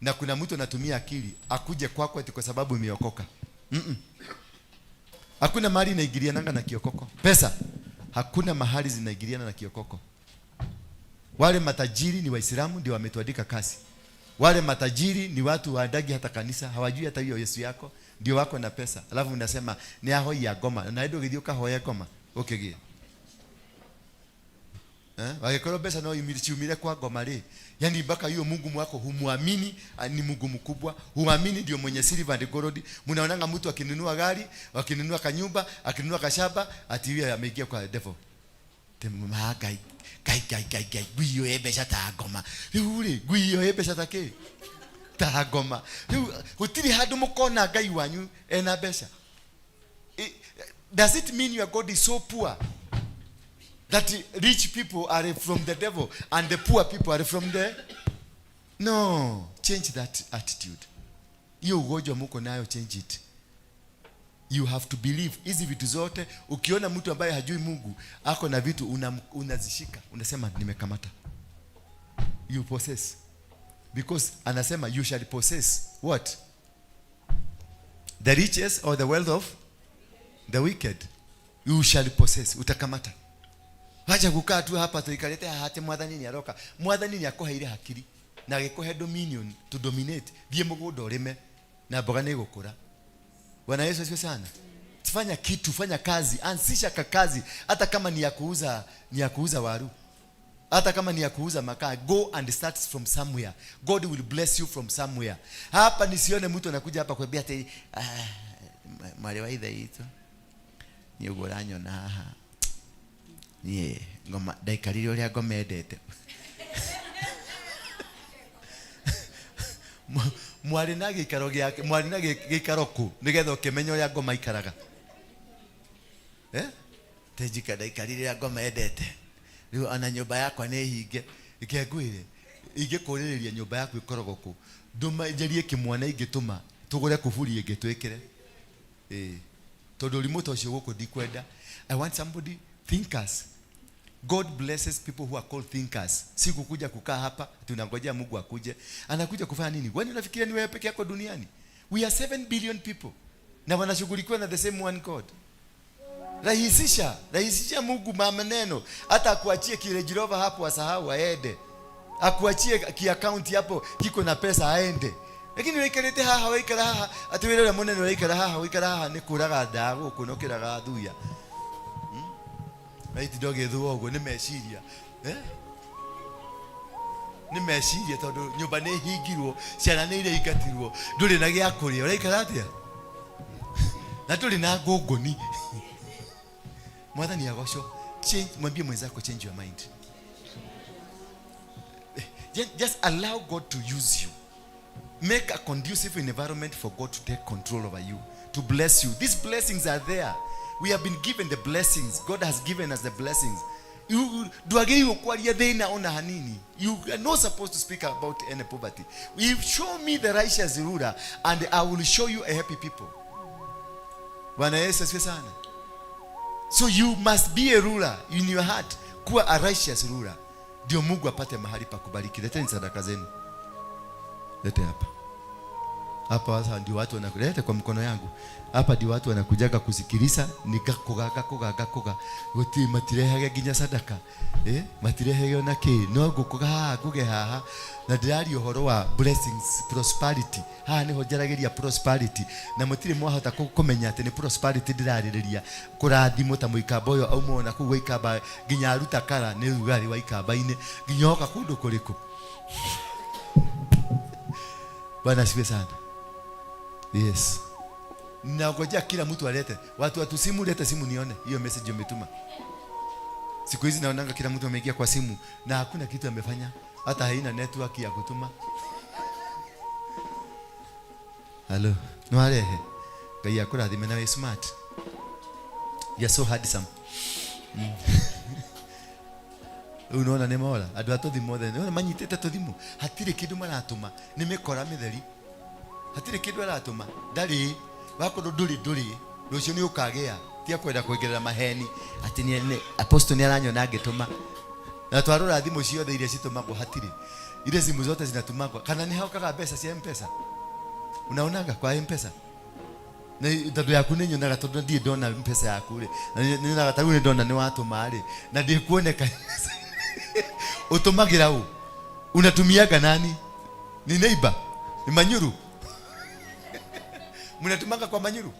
na kuna mtu anatumia akili akuje kwako eti kwa sababu umeokoka. Hakuna mahali inaingiliananga na kiokoko. Pesa hakuna mahali zinaingiliana na kiokoko. Wale matajiri ni Waislamu ndio wametuandika kazi. Wale matajiri ni watu waandagi hata kanisa, hawajui hata hiyo Yesu yako, ndio wako na pesa. Alafu unasema ni aho ya ngoma, na ndio githio kahoya ngoma. Ukigie. Wagekorwo mbeca no ciumire kwa ngoma ri. Yaani mpaka hiyo Mungu mwako humuamini, ni Mungu mkubwa, huamini ndio mwenye silver and gold. Mnaonanga mtu akinunua gari, akinunua kanyumba, akinunua kashamba, ati huyo ameingia kwa devil. Tema ngai, ngai, ngai, ngai, ngai, ngui ĩyo mbeca ta ngoma. Rĩu rĩ, ngui ĩyo mbeca ta kĩ? Ta ngoma. Rĩu gũtirĩ handũ mũkona Ngai wanyu ena mbeca. Does it mean your God is so poor that rich people are from the devil and the poor people are from the... No, change that attitude. Hiyo ugonjwa muko nayo, change it. You have to believe. Hizi vitu zote, ukiona mtu ambaye hajui Mungu, ako na vitu unazishika, unasema nimekamata. You possess. Because anasema you shall possess what? The riches or the wealth of the wicked. You shall possess. Utakamata. Wacha kukaa tu hapa tuikalete hate mwathani ni aroka. Mwathani ni akuheire hakiri na agikuhe dominion to dominate. Thiĩ mũgũnda ũrĩme na mboga nĩ igũkũra. Bwana Yesu asifiwe sana. Fanya kitu, fanya kazi, anzisha kazi, hata kama ni ya kuuza, ni ya kuuza waru. Hata kama ni ya kuuza makaa, go and start from somewhere. God will bless you from somewhere. Hapa nisione mtu anakuja hapa kuambia ati, mwari wa ithe itu. Ni ũguo ũranyona haha. Niĩ ngoma ndaikarire ũrĩa ngoma endete. Mwarĩ na gĩikaro gĩake, mwarĩ na gĩikaro kũ, nĩgetha ũkĩmenye ũrĩa ngoma ikaraga. Te njika ndaikarire ũrĩa ngoma endete. Rĩu ona nyũmba yakwa nĩ hinge. Ike ngwire ingĩkũrĩrĩria nyũmba yaku ĩkoragwo kũ, ndũma njarie kĩmwana ingĩtũma tũgũre kuburi ĩngĩ twĩkĩre. Ĩĩ, tondũ ũrimũ ta ũcio gũkũ ndikwenda. I want somebody thinkers. God blesses people who are called thinkers. Si kukuja kukaa hapa tunangojea Mungu akuje. Anakuja kufanya nini? Kwani unafikiria ni wewe peke yako duniani? We are 7 billion people. Na wanashughulikiwa na the same one God. Rahisisha, rahisisha Mungu maneno. Hata akuachie kile Rover hapo asahau aende. Akuachie ki account hapo kiko na pesa aende. Lakini waikarĩte haha waikara haha atĩ wĩra ũrĩa mũnene ũraikara haha waikara haha nĩ kũraga ndaa gũkũ na ũkĩraga thuya. Na itinda ũgĩthua ũguo nĩ meciria. Eh? Nĩ meciria tondũ nyũmba nĩ hingirwo, ciana nĩ iraingatirwo, ndũrĩ na gĩa kũrĩa, ũraikara atĩa? Na ndũrĩ na ngũngũni. Mwathani agocwo. Change, mwambie mwenzako change your mind. Just allow God to use you. Make a conducive environment for God to take control over you, to bless you. These blessings are there. We have been given the blessings. God has given us the blessings. Ndwagĩrĩirwo kwaria thĩna ona hanini. You are not supposed to speak about any poverty. You show me the righteous ruler and I will show you a happy people. Bwana Yesu asifiwe sana. So you must be a ruler in your heart. Kuwa a righteous ruler. Ndio Mungu apate mahali pa kubariki. Leteni sadaka zenu. Lete hapa. Hapa sasa ndio watu wanakuleta kwa mkono yangu. Hapa ndio watu wanakujaga kusikiliza nikakugaga kugaga kuga. Guti matirehage nginya sadaka. Matirehage ona ki. No ngukuga haha nguge haha. Na ndiraria ũhoro wa blessings, prosperity. Haha niho njarageria prosperity. Na mũtirĩ mwahota kũmenya atĩ nĩ prosperity ndĩrarĩrĩria. Kũrathimwo ta mũikamba ũyũ auma ona kũu Waikamba nginya aruta kara nĩ rugarĩ Waikamba-inĩ nginya oka kũndũ kũrĩkũ. Bwana asifiwe sana. Yes. Nangojea kila mtu alete. Watu watu simu, lete simu nione hiyo message umetuma. Siku hizi naonanga kila mtu ameingia kwa simu na hakuna kitu amefanya, hata haina network ya kutuma. Hello. No arehe. Ngai akurathime na we smart. You are so handsome. Unaona nĩ mora andũ a tũthimũ othe nĩ manyitĩte tũthimũ, hatirĩ kĩndũ maratũma, nĩ mĩkora mĩtheri, hatirĩ kĩndũ aratũma, ndarĩ wakorwo ndũrĩ ndũrĩ, rũciũ nĩ ũkagĩa. Tia kwenda kuongerera maheni atĩ nĩ apostle nĩ aranyona ngĩtũma, na twarora thimũ ciothe iria citũmagwo hatirĩ, ile simu zote zinatumagwa, kana nĩ hokaga mbeca cia M-Pesa? Unaonaga kwa M-Pesa? Na tondũ yaku nĩ nyonaga, tondũ ndirĩ ndona M-Pesa yaku rĩ, na nĩ nyonaga ta rĩu nĩ ndona nĩ watũma rĩ, na ndĩkuoneka. Ũtũmagĩra ũ? Unatumiaga nani? Ni neighbor? Ni Manyuru? Mnatumanga kwa Manyuru?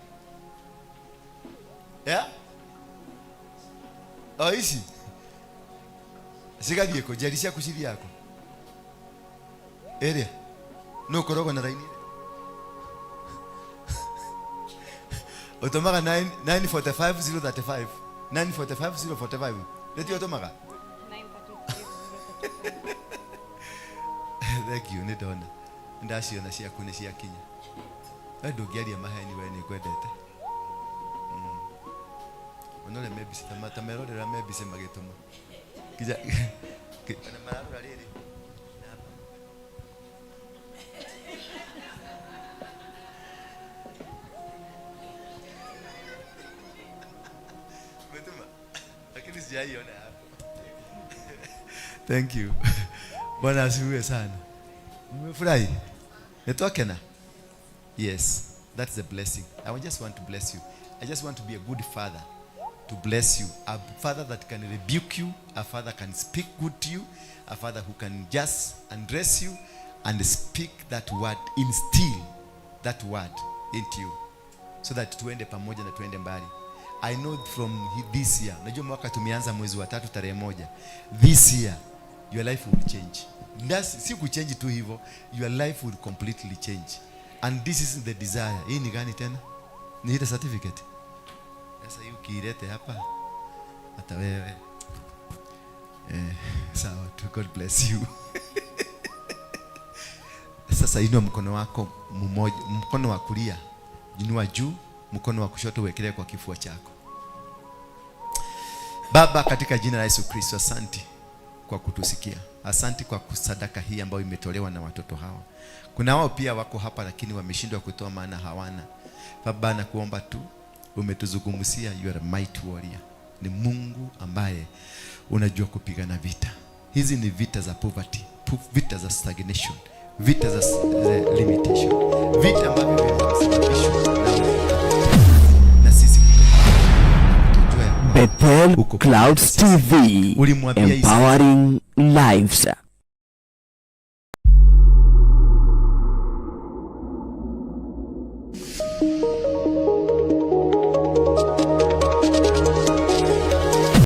Yeah? O ici cigathiĩ kũ? Njeri ciaku cithiaga kũ? Ĩrĩa nũ ũkoragwo na raini ũtũmaga 945 035 945 045 nĩtio ũtũmaga? 935. Thank you, nĩ ndona ndaciona ciaku nĩ ciakinya. We ndũngĩaria maheni, we nĩ ngwendete. Ona ũrĩa me mbica ta merorera me mbica magĩtũma nginya na mararora rĩrĩ. Umetuma? Lakini sijaiona hapo. Thank you. Bwana asifiwe sana. Nimefurahi. Nitwakena? Yes, that's a blessing. I just want to bless you. I just want to be a good father to bless you. A father that can rebuke you, a father can speak good to you, a father who can just undress you and speak that word, instill that word into you so that tuende pamoja na tuende mbali. I know from this year, najua mwaka tumeanza mwezi wa 3 tarehe 1. This year your life will change. That's, si kuchange tu hivyo, your life will completely change. And this is the desire. Hii ni gani tena? Ni ile certificate. Sasa hii ukiilete hapa hata wewe. Sawa tu, God bless you. Sasa inua mkono wako mmoja, mkono wa kulia inua juu, mkono wa kushoto uwekelee kwa kifua chako. Baba, katika jina la Yesu Kristo, asante kwa kutusikia. Asante kwa sadaka hii ambayo imetolewa na watoto hawa. Kuna wao pia wako hapa lakini wameshindwa kutoa maana hawana. Baba, nakuomba tu, umetuzungumzia, you are a mighty warrior. Ni Mungu ambaye unajua kupigana vita. Hizi ni vita za poverty, vita za stagnation, vita za limitation, vita ambavyo vimesababishwa na sisi kutojua ya kwamba Bethel uko Clouds pamoja na sisi. TV, Ulimwambia Isaya, empowering lives.